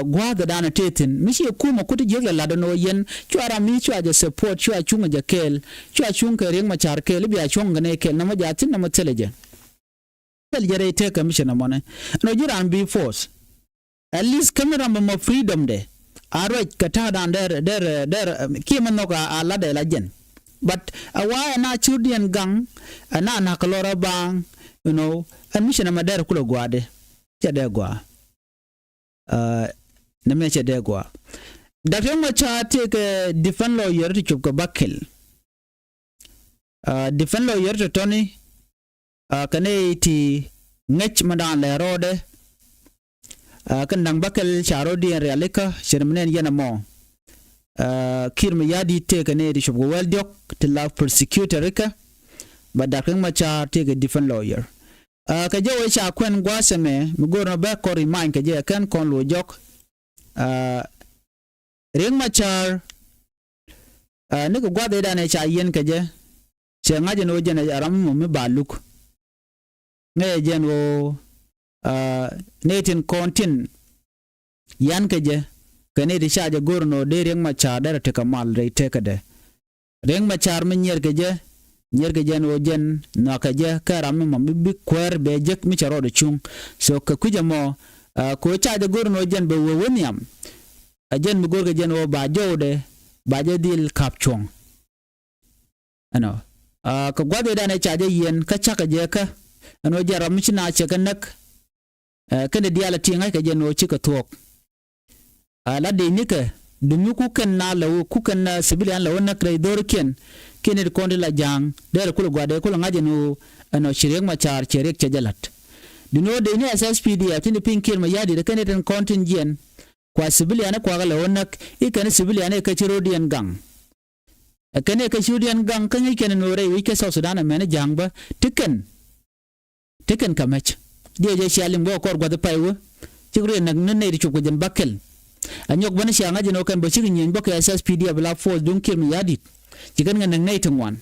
Gua̱a̱th ɛ da̱a̱n ɛ tëë thi̱n mi ci ɛ kumɛ kut jiäk lɛ la̱t ɛn ɣöö yɛn cua ram mi cua jɛ support, cua cuŋ ɛ jɛ kɛɛl, cua cuŋ kɛ Riek Machar kɛɛl i̱ bia cuɔ̱ŋ kɛ nɛy kɛɛl nɔmɔ jaa thi̱n nɔmɔ thilɛ jɛ. Thil jɛ rɛy tëë commission ɛmɔnɛ ɛn ɣöö ji̱ raan bi force. At least kä mi ram ɛmɔ freedom dɛ a ruac kɛ ta̱a̱ da̱a̱n dɛr dɛr dɛr kiɛ mi nhɔk a latdɛ la jɛn. But a wa̱a̱ ɛ na cur diɛn gaŋ ɛ na na̱k kɛ lɔr a baaŋ. You know, ɛn mi ci nɔmɔ dɛr kulɛ gua̱a̱dɛ cɛ dee gua̱a̱. Nɛ mɛ cɛ dee gua̱a̱. Dak Riek Machar tëëkɛ defend lawyer ti cop kɛ bäkɛl. Defend lawyer ti tɔni kɛ nɛy ti ŋäc mi da̱a̱n lɛ rɔɔdɛ. Kɛn da̱ŋ bäkɛl ca rɔɔdiɛn rialikä cɛ ri mi nɛn yɛn ɛmɔ. Kiir mi ya̱di̱t tëëkɛ nɛy ti cop kɛ wäl diɔ̱k ti la prosecutor rikä. But Dak Riek Machar tëëkɛ defend lawyer. Kɛ jɛ wee ca kuɛn gua̱a̱th ɛmɛ mi go̱o̱r nɔ bɛ kɔn remind kɛ jɛ kɛn kɔn luɔ jɔk. Riek Machar nikɛ gua̱a̱th ëëdan ɛ ca yiɛn kɛ jɛ cɛ ŋa̱c ɛn ɣöö jɛn ɛ ram mɔ mi ba luk. Ŋäcɛ jɛn ɣöö nɛy tin kɔn tin yan kɛ jɛ kɛ nɛy ti ca jɛ go̱o̱r ɛn ɣöö dee Riek Machar derɛ tekɛ mal rɛy tekädɛ. Riek Machar mi nyier kɛ jɛ, nyier kɛ jɛ ɛn ɣöö jɛn nhɔakɛ jɛ kɛ ram mi mɔ mi bi kuäär bɛ jek mi cɛ rɔɔdɛ cuŋ. So kɛ kui̱c ɛmɔ kɛ ɣöö ca jɛ go̱r ɛn ɣöö jɛn bɛ wee wä nhiam. Ɛ jɛn mi go̱r kɛ jɛn ɣöö ba jɔwdɛ ba jɛ dhil ka̱p cuɔ̱ŋ. Ɛnɔ kɛ gua̱th ëëdan ɛ ca jɛ yiɛn kä cakɛ jɛ kä ɛn ɣöö jɛn ram mi ci na cɛ kɛ näk. Kɛn diaal a ti ŋa̱ckɛ jɛ ɛn ɣöö cikɛ thuɔ̱k. A la dec nikɛ dumi ku kɛn na lɛ wä ku kɛn na civilian lɛ wä näk rɛy dho̱rikiɛn. Kiɛn it kɔn ti la ja̱a̱ŋ derɛ kulɛ gua̱dɛ kulɛ ŋa̱c ɛn ɣöö ɛnɔ ci Riek Machar cɛ Riek cɛ jɛ la̱t. Duni ɣöö dec ni SSPDF tin ti pi̱ny Kiir Mayardit kɛn it tin kɔn tin jiɛn. Kua civilian kuakä lɛ wä näk i̱ kɛn civilian i̱ kɛ ci ro̱diɛn gaŋ. Ɛ kɛn i̱ kɛ ci ro̱diɛn gaŋ kä ŋäc kɛn ɛn ɣöö rɛy wi̱c kɛ South Sudan ɛmɛn i̱ ja̱a̱ŋ bä ti kɛn. Tekɛn kä mɛc diɛ jɛ cia lim bä kɔr gua̱th pay wä. Cik riɛn näk ni nɛy ti cop kɛ jɛn bäkɛl. A nyɔk bä ni cia ŋa̱c jɛn ɣöö kɛn bä cik nyieny bä kɛ SSPDF la force duŋ Kiir Mayardit. Ci kɛn kɛ näk nɛy ti ŋuan.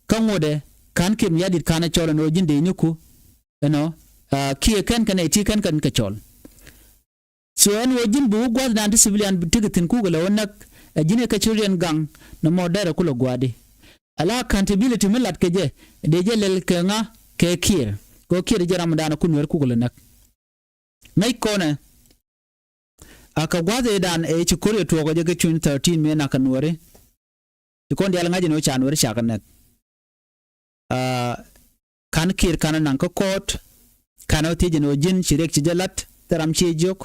Kä ŋotdɛ ka̱n Kiir Mayardit ka̱n ɛ cɔl ɛn ɣöö ji̱n dee ni ku ɛnɔ kiɛ kɛn kɛ nɛy ti kɛn kɛn kɛ cɔl. So ɛn ɣöö ji̱n bi wä gua̱thdan ti civilian bi tekɛ thi̱n kukɛ lɛ wä näk. Ɛ ji̱n ɛ kɛ ci rot yɛn gaŋ nɔmɔ dɛrɛ kulɛ gua̱a̱di. Ala accountability mi lat kɛ jɛ dee jɛ lɛl kɛ ŋa? Kɛ Kiir. Kɛ Kiir jɛ ramdan ku Nuɛr kukɛ lɛ näk. Ŋäc kɔnɛ a kɛ gua̱th ëëdan ëë ci ko̱r yɛ tuɔɔk ɛ jɛ kɛ twenty thirteen mëë nak kɛ Nuɛri. Ci kɔn diaal ŋa̱c ɛn ɣöö ca Nuɛri ca kɛ näk. Ka̱n Kiir ka̱n ɛ naŋ kä court. Ka̱n ɛ thiec ɛn ɣöö ji̱n ci Riek ci jɛ la̱t thil ram ci jiök.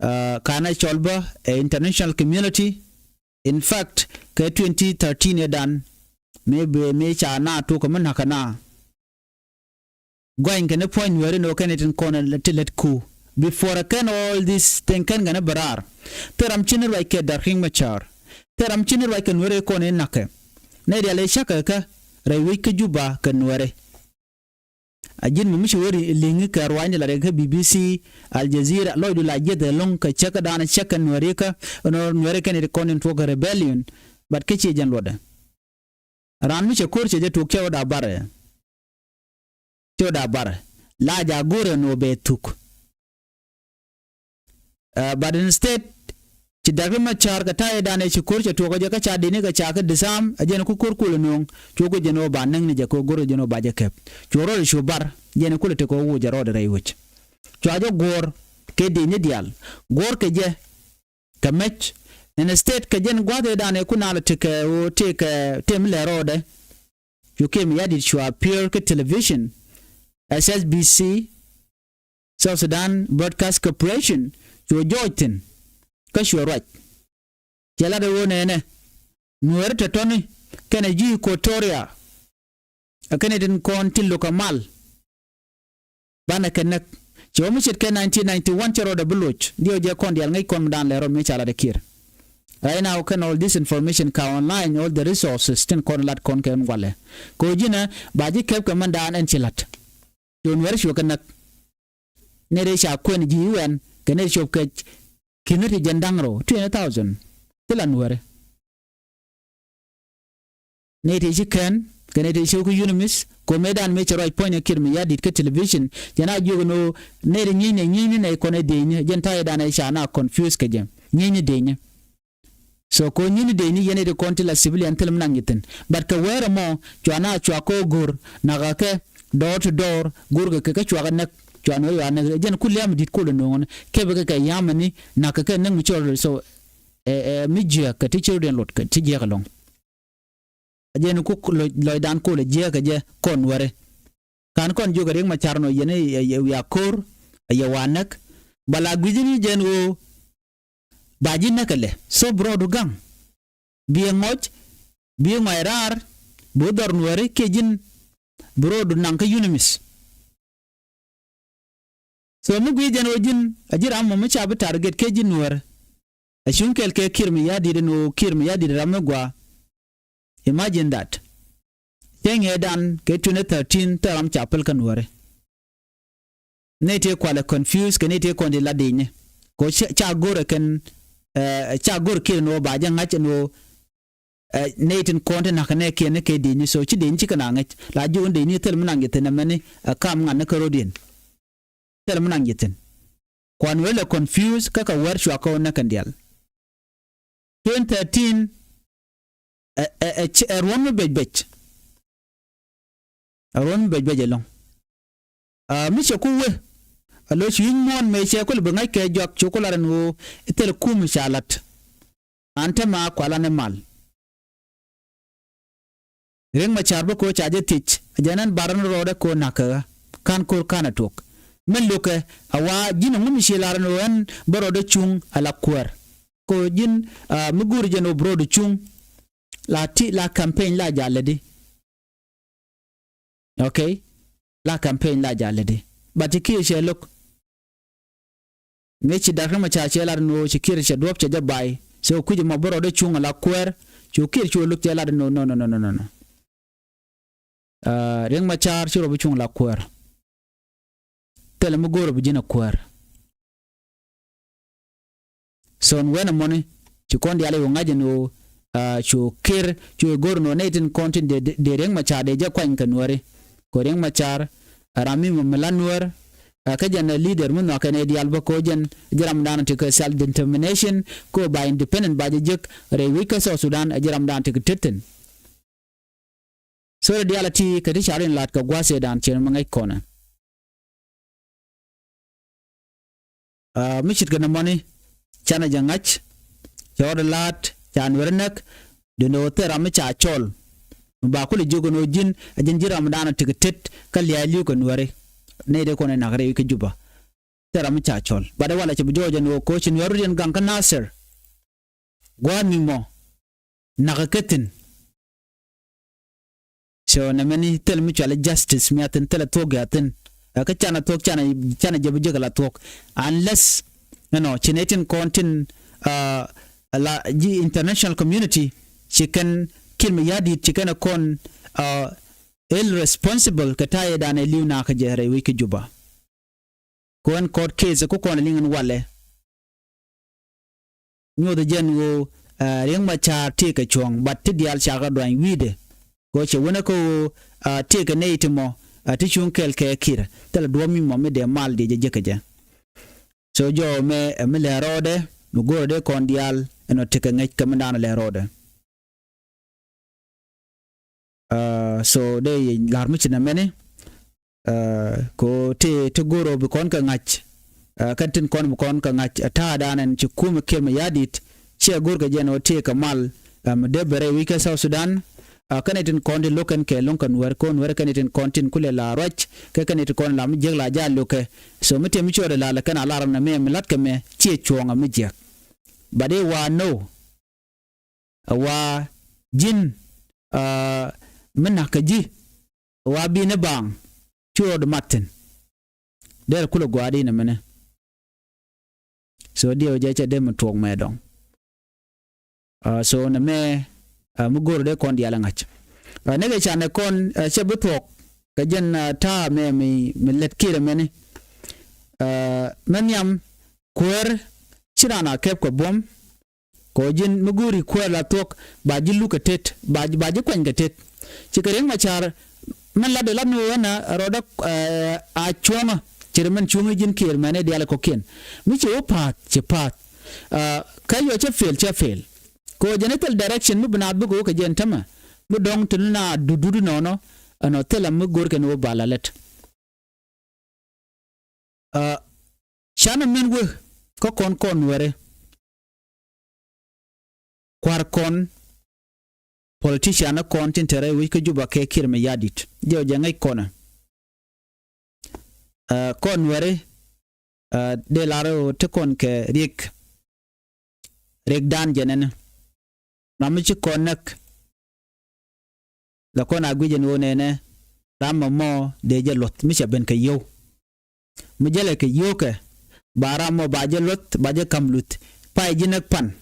Kanɛ cɔl bä ɛ international community. In fact, kɛ twenty thirteen ëëdan, mëë bëë mëë ca na tuɔk kɛ mi na̱kä na guany kɛn puɔ̱ny Nuɛri ni wä kɛn itin kɔn ti lät ku. Before kɛn all this thing kɛn kɛn bɛ raar. Thil ram ci ni ruac kɛ Dr. Riek Machar. Thil ram ci ni ruac kɛ Nuɛri kɔn in na̱kɛ. Nɛ dial ɛ cäkɛ kä rɛy wec kä Juba kɛ Nuɛri. A ji̱n mi mi ci wä li̱ŋ kɛ ruacni la rɛy kä B B C, Al Jazeera, lɔcdu la jiɛth ɛlɔ̱ŋ kɛ cäkädan cäkɛ Nuɛri kä, ɛn ɣöö Nuɛri kɛn itin kɔn in tuɔk kɛ rebellion. But kä ci jɛn luɔtdɛ. Raan mi cɛ ko̱r cɛ jɛ tuk cɛ wä da barɛ. Cɛ wä da barɛ la ja go̱rɛ ni wä bɛ thuk. But instead, ci Dr. Riek Machar kɛ ta̱yɛ danɛ ci ko̱r cɛ tuɔk kɛ jɛ kä ca dini kɛ ca kɛ disarm ɛ jɛn ku ko̱r kulɛ no̱o̱ŋ. Cu guic jɛn wä ba näŋ ni jɛ kɛ wä go̱r jɛn wä ba jɛ kɛp. Cu rɔɔdɛ cu bar jɛn kulɛ tekɛ wä wuc jɛ rɔɔdɛ rɛy wec. Cua jɛ guɔ̱ɔ̱r kɛ dini diaal guɔ̱ɔ̱r kɛ jɛ. Kɛ mec instead kɛ jɛn gua̱th ëëdan ëë kun alɛ tekɛ ɣöö tekɛ tem lɛ rɔɔdɛ. Cu Kiir Mayardit cua appear kä television, S S B C, South Sudan Broadcast Corporation, cu jɔɔc thi̱n kä cua ruac. Cɛ lat ɛ ɣöö nɛɛnɛ Nueeri tɔ̱tɔ̱ni kɛnɛ ji̱ Equatoria. Ɛ kɛn itin kɔn tin lo̱k kɛ mal. Banɛ kɛ näk. Cɛ wä mi ce̱tkɛ nineteen ninety one cɛ rɔɔdɛ bi loc diɛw jɛ kɔn diaal ŋäc kɔn mi daan lɛ rɔ mi ca lat ɛ Kiir. Right now kɛn all this information ka online, all the resources tin kɔn lat kɔn kɛ ɛn walɛ. Kɛ ɣöö ji̱nɛ ba ji̱ kɛp kɛ mɛn daan ɛn ci la̱t. Cɛ wä Nuɛri cuɛ kɛ näk. Nɛy rɛy ca kuɛn ji̱ wɛn kɛ nɛy cop kɛ ki̱n ti jɛn da̱ŋ rɛw twenty thousand. Ti la Nuɛri. Nɛy ti ci kɛn kɛ nɛy ti ci wä kä UNMISS. Kɛ mëëdan mëë cɛ ruac puɔ̱ny ɛ Kiir Mayardit kä television jɛn a jiök ni ɣöö nɛy ti nyiecnɛ nyiecni nɛy kɔn ɛ diecni jɛn ta̱yɛ danɛ ca na confuse kɛ jɛ nyiecni diecni. So kɛ ɣöö nyiecni diecni yɛn nɛy ti kɔn ti la civilian thil mi naŋ nyi thi̱n. But kɛ wɛɛr ɛmɔ cua na cua kɛ ɣöö go̱r nakä kɛ door to door go̱r kɛ kɛ kä cua kɛ näk. Cua ni ɣöö yua näk jɛn ku liam di̱t kol ɛ no̱o̱ŋni kɛ bɛ kɛ kɛ yamani nakä kɛ näk mi cɔl so. Ɛ ɛ mi jiääk kɛ ti ci rɔ̱diɛn lot kɛ ti jiääk ɛlɔ̱ŋ. A jɛn ku lɔcdan kol a jiääk kɛ jɛ kɔn Nuɛri. Ka̱n kɔn jiök a Riek Machar nɔ yɛn ɛ wiak ko̱r a yɛ wa näk. Ba la gui̱cni jɛn ɣöö ba ji̱ näk ɛlɛ so bi rɔɔdu gaŋ. Bi ɛ ŋɔc bi ɛ ŋɔc raar bi wä dhɔr Nuɛri kiɛ ji̱n bi rɔɔdu naŋ kä UNMISS. So mi gui̱i̱c jɛn ɣöö ji̱n a ji̱ ram mɔ mi ca bi target kɛ ji̱ Nuäär. A cuŋ kɛl kɛ Kiir Mayardit ɛn ɣöö Kiir Mayardit ram mi gɔaa. Imagine that. Cɛ ŋiɛɛdan kɛ twenty thirteen thil ram ca päl kä Nuääri. Nɛy tëë kualɛ confuse kɛ nɛy tëë kɔn di la di̱i̱cni. Kɛ ɣöö ca go̱r ɛ kɛn ca go̱r Kiir ɛn ɣöö ba jɛ ŋa̱c ɛn ɣöö nɛy tin kɔn ti na̱k kɛ nɛɛkiɛn ni kɛ di̱i̱cni so ci di̱i̱cni ci kɛ na ŋäc la ji̱ wun di̱i̱cni thil mi naŋ ji̱ thi̱n ɛmɛni ɛ kam ŋa̱n ni kä ro̱diɛn. Thil mi naŋ ji̱ thi̱n. Kuan wee lɛ confuse kä kɛ wɛr cua kä wä näk kɛn diaal. Twenty thirteen ɛ ɛ ɛ ruɔ̱n mi bec bec. Ɛ ruɔ̱n mi bec bec ɛlɔ̱ŋ. Mi cɛ ku wee a lo̱c wi̱c muɔ̱ɔ̱n mëë cɛ ku lɛ bi ŋa̱c kɛ jɔak cu ku lar ɛn ɣöö thil kum ca la̱t. An te ma kualan imal. Riek Machar bä ko̱ ca jɛ thiec a jɛ nɛn bar ni rɔɔdɛ ko̱ na̱k kɛ ɣä ka̱n ko̱r ka̱n a tuɔk. Min lo̱kɛ a wa ji̱n a ŋun mi ci lar ni ɣän bä rɔɔdɛ cuŋ a la kuäär. Ko̱ ji̱n mi go̱o̱ri jɛn ɣöö bi rɔɔdɛ cuŋ la ti la campaign la ja̱ lätdi. Okay. La campaign la ja̱ lätdi. But ci Kiir cɛ lo̱k. Ŋäc ci Dak Riek Machar cɛ lat ni ɣöö ci Kiir cɛ duɔ̱p cɛ jɛ bay. So kui̱c ɛmɔ bi rɔɔdɛ cuŋ a la kuäär. Cu Kiir cu lo̱k cɛ lat ni ɣöö no no no no no. Riek Machar ci rɔ bi cuŋ a la kuäär. Thilɛ mi go̱o̱r a bi ji̱n a kuäär. So ɛn wen ɛmɔni ci kɔn diaal i̱ wä ŋa̱c ɛn ɣöö cu Kiir cu i̱ go̱r ɛn ɣöö nɛy tin kɔn tin dee Riek Machar dee jɛ kuany kɛ Nuääri. Kɛ Riek Machar ɛ ram mi mɔ mi la Nuäär. Kä jɛn ɛ leader mi nhɔakɛ nɛy diaal bä kɛ ɣöö jɛn ji̱ ramdan ti kɛ self determination kɛ ɣöö ba independent ba jɛ jek rɛy wec kä South Sudan ɛ ji̱ ramdan ti kɛ tet thi̱n. Thorɛ diaal a ti kɛ ti ca rin la̱t kɛ gua̱a̱th ëëdan cien mi ŋäc kɔnɛ. Mi ce̱tkɛ nɔmɔni canɛ jɛ ŋa̱c. Cɛ ɣɔt la̱t ca Nuɛri näk. Duundɛ ɣöö thil ram mi ca cɔl mi ba kulɛ jiök ɛn ɣöö ji̱n a ji̱n ji̱ ramdan a tekɛ tet kä lia̱a̱ li̱w kɛ Nuɛri. Nɛy dee kɔn ɛ nak rɛy kä Juba. Thil ram mi ca cɔl. Bat ɛ walɛ cɛ bi jɔɔc ɛn ɣöö koci Nuɛɛr rut yɛn gaŋ kä Nasir. Gua̱a̱th mi mɔ nakä kä thi̱n. So nɛ mɛni thil mi cual justice mi a thi̱n, thil a thuɔ̱k a thi̱n. Ɛ kä canɛ thuɔ̱k, canɛ, canɛ jɛ bi jek a la thuɔ̱k. Unless, you know, ci nɛ tin kɔn tin, uh, la ji̱ international community ci kɛn Kiir Mayardit ci kɛn ɛ kɔn, uh, ill responsible kɛ ta̱yɛ danɛ li̱w nakä jɛ rɛy wec kä Juba. Kɔn court case ku kɔn liŋ in walɛ. Nyuɔth jɛn ɣöö, uh, Riek Machar tëëkɛ cuɔ̱ŋ, but ti diaal cakɛ duany wi̱i̱dɛ. Kɛ cɛ wänä kä ɣöö, uh, tëëkɛ nɛy ti mɔ, uh, ti cuŋ kɛɛl kɛ Kiir. Thilɛ duɔ̱ɔ̱p mi mɔ mi dee mal dee jɛ jek kɛ jɛ. So jɔw mɛ, uh, mi lɛ rɔɔdɛ, mi go̱o̱rɛ dee kɔn diaal ɛn ɔ tekɛ ŋäc kɛ mi daanɔ lɛ rɔɔdɛ. Uh, so dee yɛ la̱r mi ci nɛ mɛni. Uh, ko ti, ti go̱o̱r ɔ bi kɔn kɛ ŋa̱c. Uh, kɛn tin kɔn bi kɔn kɛ ŋa̱c, uh, ta̱a̱ da̱a̱n ɛn ci kumɛ Kiir Mayardit. Ciɛ go̱o̱r kɛ jɛn ɔ tëëkɛ mal, uh, mi dee bɛ rɛy wi̱c kä South Sudan. Uh, kɛn tin kɔn ti lo̱k kɛn kɛ lo̱ŋ kɛ Nuɛɛr, ko Nuɛɛr kɛn tin kɔn tin kulɛ la ruac. Kɛ kɛn tin kɔn la mi jiäk la jaal lo̱kɛ. So mi tëë mi cuɔt la lɛ kɛn a lar nɛ mɛ mi la̱t kɛ mɛ ciɛ cuɔ̱ɔ̱ŋ a mi jiäk. But i̱ wa no. A wa ji̱n, uh, mi na̱k kä ji̱, a wa bi̱i̱n i̱ baaŋ, cu rɔɔd mat thi̱n. Derɛ kulɛ gua̱a̱r in a mɛnɛ. So diɛw jɛ cɛ dee mi tuɔɔk mɛ dɔ̱ŋ. Uh, so nɛ mɛ, uh, mi go̱o̱r dee kɔn diaal a ŋa̱c. Uh, nɛ kɛ canɛ kɔn, uh, cɛ bi tuɔɔk kɛ jɛn, uh, ta̱a̱ mɛ mi, mi lɛt Kiir a mɛni. Uh, mɛ nhiam kuäär ci raan a kɛp kɛ buɔ̱m. Kɔ ji̱n mi go̱o̱ri kuäär la thuɔ̱k, ba ji̱ luk kɛ tet, ba, ba ji̱ kuany kɛ tet. Ci kɛ Riek Machar, mɛn lat dee lat ni wä wänä rɔɔdä, eh, a cuɔ̱ŋä. Ci rɛ mɛn cuɔ̱ŋä ji̱n Kiir mɛn i̱ diaal kɔ̱kiɛn. Mi ci wä pa̱a̱th, ci pa̱a̱th. Ah, kä yɔ cä fail, cä fail. Kɔ jɛn i̱ thil direction mi bi naath bikɛ wä kɛ jɛn tämɛ. Mi dɔ̱ŋ ti ni na dut dut nɔnɔ, ɛnɔ thilɛ mi go̱o̱r kɛn wä ba la lät. Ah, canɛ min wek kä kɔn kɔn Nuɛri. Kua̱r kɔn politician kɔn tin te rɛy wec kä Juba kɛ Kiir Mayardit. Jɛ ɔ jɛ ŋäc kɔnɛ. Ah, kɔn Nuɛri, ah, dee lar ɔ te kɔn kɛ Riek. Riek dan jɛ nɛnɛ. Ram mi ci kɔn näk. La kɔn a guic ɛn ɣöö nɛnɛ ram mɔ mɔ dee jɛ luɔth mi cɛ ben kɛ yio̱w. Mi jälɛ kɛ yio̱w kɛ ba ram mɔ ba jɛ luɔth ba jɛ ka̱m luth. Pay ji̱ näk pan.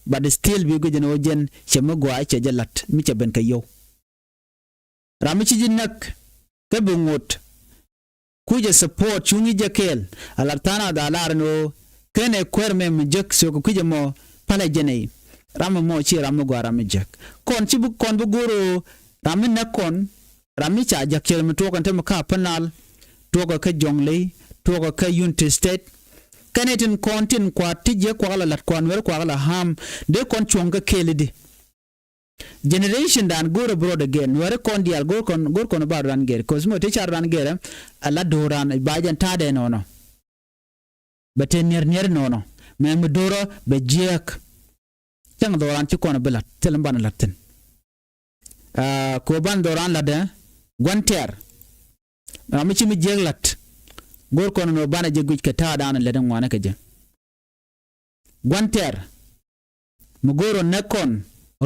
But still bi guic ɛn ɣöö jɛn cɛ mi gɔaa cɛ jɛ la̱t mi cɛ ben kɛ yio̱w. Ram mi ci ji̱ näk kä bi ŋot. Kucɛ support cuŋ i̱ jɛ kɛɛl. A lat tha̱a̱ŋ a gaa lar ni ɣöö kenɛ kuäär mɛ mi jek thiök kucɛ mɔ palɛ jɛ nɛy. Ram mi mɔ ci ram mi gɔaa ram mi jek. Kɔn ci bi kɔn bi go̱o̱r ɣöö ram mi näk kɔn, ram mi ca jek cɛ ram mi tuɔɔk ɛn te mi ka Upper Nile, tuɔɔk kä Jonglei, tuɔɔk kä Unity State. Kɛnɛ tin kɔn tin kua ti jiäk kuak la lat kua Nuɛr kuak la harm dee kɔn cuɔ̱ŋ kä kɛɛl i̱di. Generation dan go̱o̱rɛ bi rɔɔdɛ gɛr, Nuɛri kɔn diaal go̱o̱r kɔn, go̱o̱r kɔn ba rɔɔdan gɛr. Cause mi ɔ te car rɔɔdan gɛr, a la do̱ran ba jɛn ta̱a̱dɛ nɔnɔ. Bɛ te niɛr niɛr nɔnɔ. Mɛ mi do̱rɔ bɛ jiɛk. Cäŋ dhɔran ci kɔn bi lat, thil mi banɛ lat thi̱n. Ah, ko ban dhɔran lat dɛ, gua̱n tɛr. Ram mi ci mi jiɛk lat. Go̱o̱r kɔn nɔ banɛ jɛ guic kɛ ta̱a̱ dan lɛt ŋuanɛ kɛ jɛ. Gua̱n tɛr. Mi go̱o̱r ɔ näk kɔn,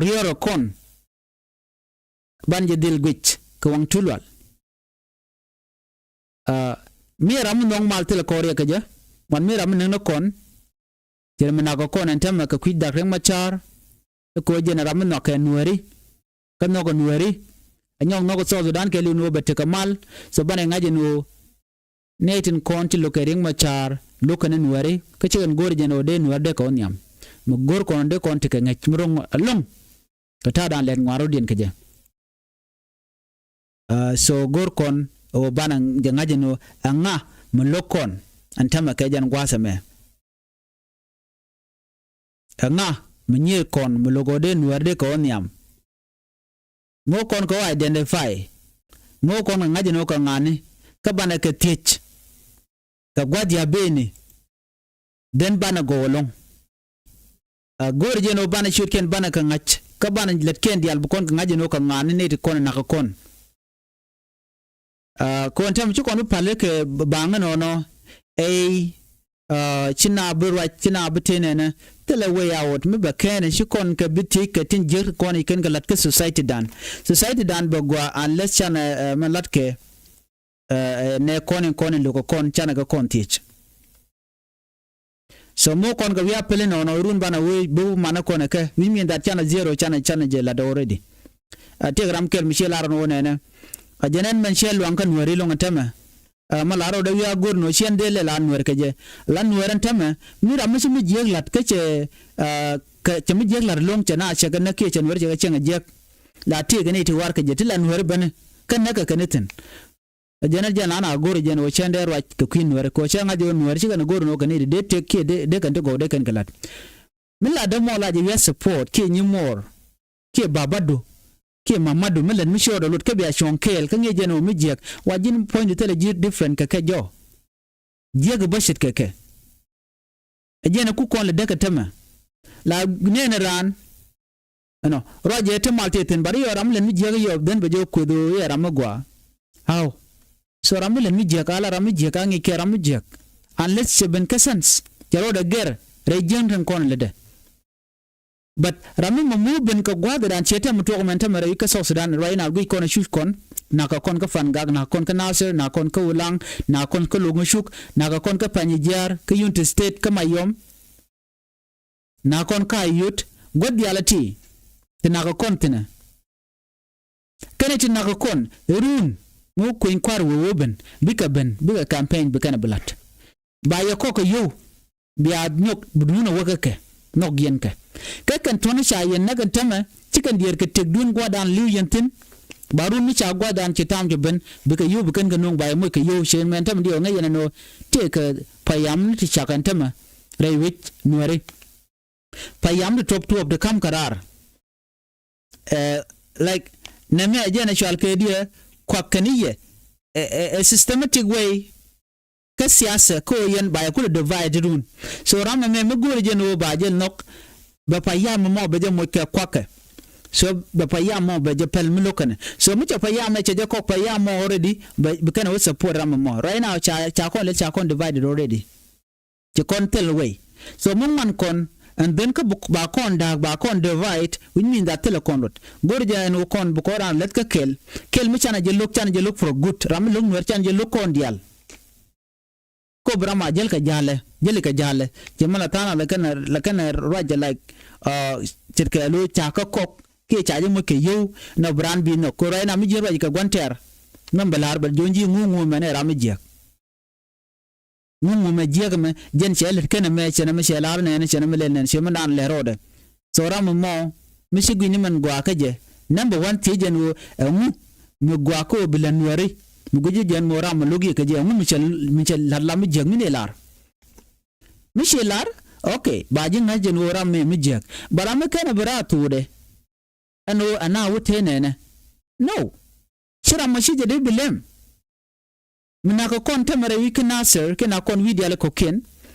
riɔr ɔ kɔn. Ban jɛ dhil guic kɛ waŋ Tulual. Ah, mi ram mi nhɔk mal thilɛ kɔn riɛk kɛ jɛ. Wan mi ram mi näk ni kɔn. Cɛ ram mi nak kɛ kɔn ɛn tɛmɛ kɛ kui̱ dak Riek Machar. Ɛ kɔ jɛn ram mi nhɔk kɛ Nuɛri. Kä nhɔk kɛ Nuɛri. Ɛ nyɔk nhɔk kɛ South Sudan kɛ liw ni wä bɛ tekɛ mal. So banɛ ŋa̱c ɛn wä. Nɛy tin kɔn ti lo̱kɛ Riek Machar, lo̱kɛ ni Nuɛri, kä cikɛn go̱o̱r jɛn ɣöö dee Nuɛr dee kɛ wä nhiam. Mi go̱o̱r kɔn dee kɔn ti kɛ ŋäc mi ro̱ŋ ɛlɔ̱ŋ. Kɛ ta̱a̱ dan lɛt ŋuan rɔ̱diɛn kɛ jɛ. Ah, so go̱o̱r kɔn ɣöö banɛ jɛ ŋa̱c ɛn ɣöö ɛŋa mi lo̱k kɔn ɛn täämɛ kɛ jɛn gua̱a̱th ɛmɛ. Ɛŋa mi nyiëë kɔn mi lo̱k ɣöö dee Nuɛr dee kɛ wä nhiam. Mi wä kɔn kɛ wä identify. Mi wä kɔn kɛ ŋa̱c ɛn ɣöö kɛ ŋa̱ni. Kä banɛ kɛ thiec. Kɛ gua̱th ya̱ beni. Then banɛ gɔw ɛlɔ̱ŋ. Ah, go̱o̱r jɛn ɣöö banɛ ciötkiɛn banɛ kɛ ŋa̱c. Kä banɛ lätkiɛn diaal bi kɔn kɛ ŋa̱c ɛn ɣöö kɛ ŋa̱ni nɛy ti kɔn ɛ nakä kɔn. Ah, kɔn tɛm ci kɔn bi pal kɛ baŋ ɛnɔnɔ. Ɛ Ci na bi ruac, ci na bi tëë nɛnɛ. Thilɛ way out mi bɛ kɛn ci kɔn kɛ bi thiec kɛ tin jiäk kɔn i̱ kɛn kɛ la̱t kä society dan. Society dan bɛ gua unless canɛ mɛ la̱t kɛ nɛ kɔn in kɔn in lo̱k kɛ kɔn canɛ kɛ kɔn thiec. So mo kɔn kɛ wi̱i̱ a pili nɔnɔ run banɛ wee bi manɛ kɔn kɛ wi̱i̱ min that canɛ zero canɛ canɛ jɛ lat already. A tiek ram kɛl mi ciɛ lar nɔ nɛnɛ. A jɛ nɛn mɛn ciɛ luaŋ kä nuɛri loŋ tɛmɛ. Ɛ mɛ lar rɔ dee wi̱i̱ a go̱r nɔ ciɛn dee lɛ la nuɛr kɛ jɛ. La nuɛr ɛn tɛmɛ mi ram mi ci mi jiɛk lat kä cɛ. Kɛ cɛ mi jiɛk lat loŋ cɛ na cɛ kɛ näk kiɛ cɛ nuɛr cɛ kɛ cɛŋ jiɛk. La tiek kɛ ni ti war kɛ jɛ ti la nuɛr bɛn kä näk kɛ kɛ ni thin. Ɛ jɛn ɛ jɛn an a go̱r jɛn wä cɛn dee ruac kɛ kui̱ nuɛr kɛ wä cɛn ŋa̱c jɛ wä nuɛr ci kɛn go̱r nɔ kɛ ni dee tëk kiɛ dee kɛn ti gɔw dee kɛn kɛ la̱t. Mi la dee mɔ la jɛ wia̱ support kiɛ nyi mɔɔr kiɛ babadu kiɛ mamadu mi lät mi ciɔɔr dɔ lot kä bia cuɔ̱ŋ kɛɛl kä ŋi̱i̱c jɛn wä mi jiɛk wa ji̱n puɔ̱nydu thilɛ ji̱ different kɛ kɛ jɔ. Jiɛk bä cit kɛ kɛ. Ɛ jɛn ɛ ku kɔn lɛ däk ɛ tämɛ la nɛɛn ɛ raan. Ɛnɔ ruac jɛ ti mal ti thi̱n bat i̱ yɔ ram mi lɛn mi jiäk i̱ yɔ dhän bɛ jɛ kueth ɣöö i̱ ɛ ram mi gɔaa. How? So ram mi lɛn mi jiäk ala ram mi jiäk a ŋi̱i̱c kɛ ram mi jiäk. Unless cɛ ben kä sense cɛ rɔɔdɛ gɛr rɛy jiäŋ tin kɔn lätdɛ. But ram mi mɛ mu ben kɛ gua̱a̱th dan ciɛ tɛm mi tuɔk mɛn tɛmɛ rɛy kä South Sudan ruac na guic kɔn ɛ cuc kɔn. Nakä kɔn kä Fangak, nakä kɔn kä Nasir, nakä kɔn kä Ulaŋ, nakä kɔn kä Lok Ŋäcuk, nakä kɔn kä Pany Jiaar kä Unity State kä Mayom. Na kɔn ka yot guäth diaal a ti ti nakä kɔn thinɛ. Kɛnɛ ti nakä kɔn run mi wä kueny kua̱r wee wee ben bikɛ ben bikɛ campaign bi kɛnɛ bi la̱t. Ba yɛ kɔk kɛ yow bia nyɔk bi duun a wäkä kɛ nhɔk yɛn kɛ. Kɛ kɛn tuɔ̱n ca yɛn näk ɛn tämɛ ci kɛn diɛɛr kɛ tëkdun gua̱dan li̱w yɛn thi̱n. Ba run mi ca gua̱dan ci tam ci ben bikɛ yow bi kɛn kɛ nuŋ ba yɛ moc kɛ yow ci mɛn tämɛ diɛw ŋäc yɛn ɛn ɣöö tëëkɛ payam ni ti cak ɛn tämɛ rɛy wec nuɛri. Payam ti tuɔp tuɔp ti ka̱m kɛ raar. Ɛ like nɛmɛ ɛ jɛn ɛ cual kɛ diɛ kuak kɛn i̱ yɛ ɛ ɛ systematic way. Kä siasa kä ɣöö yɛn ba yɛ kulɛ divide run. So ram ɛmɛ mi go̱o̱rɛ jɛn ɣöö ba jɛ nhɔk. Bɛ payam ɛmɔ bɛ jɛ moc kɛ kuakɛ. So bɛ payam ɛmɔ bɛ jɛ pɛl mi lo̱k kɛnɛ. So mi cɛ payam ɛ cɛ jɛ kɔk payam ɛmɔ already bɛ bi kɛnɛ wä support ram ɛmɔ. Right now ca ca kɔn lɛ ca kɔn divided already. Ci kɔn thil wei. So mi ŋuan kɔn and then kä ba kɔn da̱a̱k ba kɔn divide, which means that thilɛ kɔn rot. Go̱r jɛ ɛn wä kɔn bi kɔn ran lät kä kɛl. Kɛl mi canɛ jɛ lo̱k canɛ jɛ lo̱k for good. Ram mi lo̱k nuɛr canɛ jɛ lo̱k kɔn diaal. Kop ram a jäl kɛ ja̱lɛ jäl kɛ ja̱lɛ. Cɛ mi la tha̱a̱n a la kɛn a la kɛn a ruac jɛ like. Ce̱tkɛ lo̱ ca kä kɔk kiɛ ca jɛ moc kɛ yio̱w. Nɔ bi raan bi nhɔk kɛ ruac na mi ji̱ ruac kɛ gua̱n tɛɛr. Nɔm bɛ la̱r bɛ jo̱o̱ny ji̱ ŋuŋ ŋuŋ mɛn ɛ ram mi jiäk. Ŋuŋ ŋuŋ mɛ jiäk mɛ jɛn cɛ lät kenɛ mɛ cɛnɛ mɛ cɛ la̱r nɛɛn cɛnɛ mɛ lɛl nɛɛn cɛ mɛ naan lɛr rɔɔdɛ. So ram mɛ mɔ mi ci gui̱ni mɛn gɔaa kä jɛ. Number one thiec jɛn ɣöö ɛŋu mi gɔaa kä ɣöö bi lät nuɛri. Mi gui̱ci jɛn ɣöö ram mɛ lo̱k yɛ kä jɛ ɛŋu mi cɛ mi cɛ la̱t lam mi jiäk mi ni lar. Mi ci lar. Ok ba ji̱ ŋa̱c jɛn ɣöö ram mɛ mi jiäk. Ba ram mi kenɛ bi raar thuudɛ. Ɛn ɣöö ɛn a wä tëë nɛɛnɛ. No. Ci ram mɔ ci jɛ dee bi lem. Mi nakä kɔn tämɛ rɛy wi̱c kä Nasir kiɛ na kɔn wi̱i̱ diaal kɔ̱kiɛn.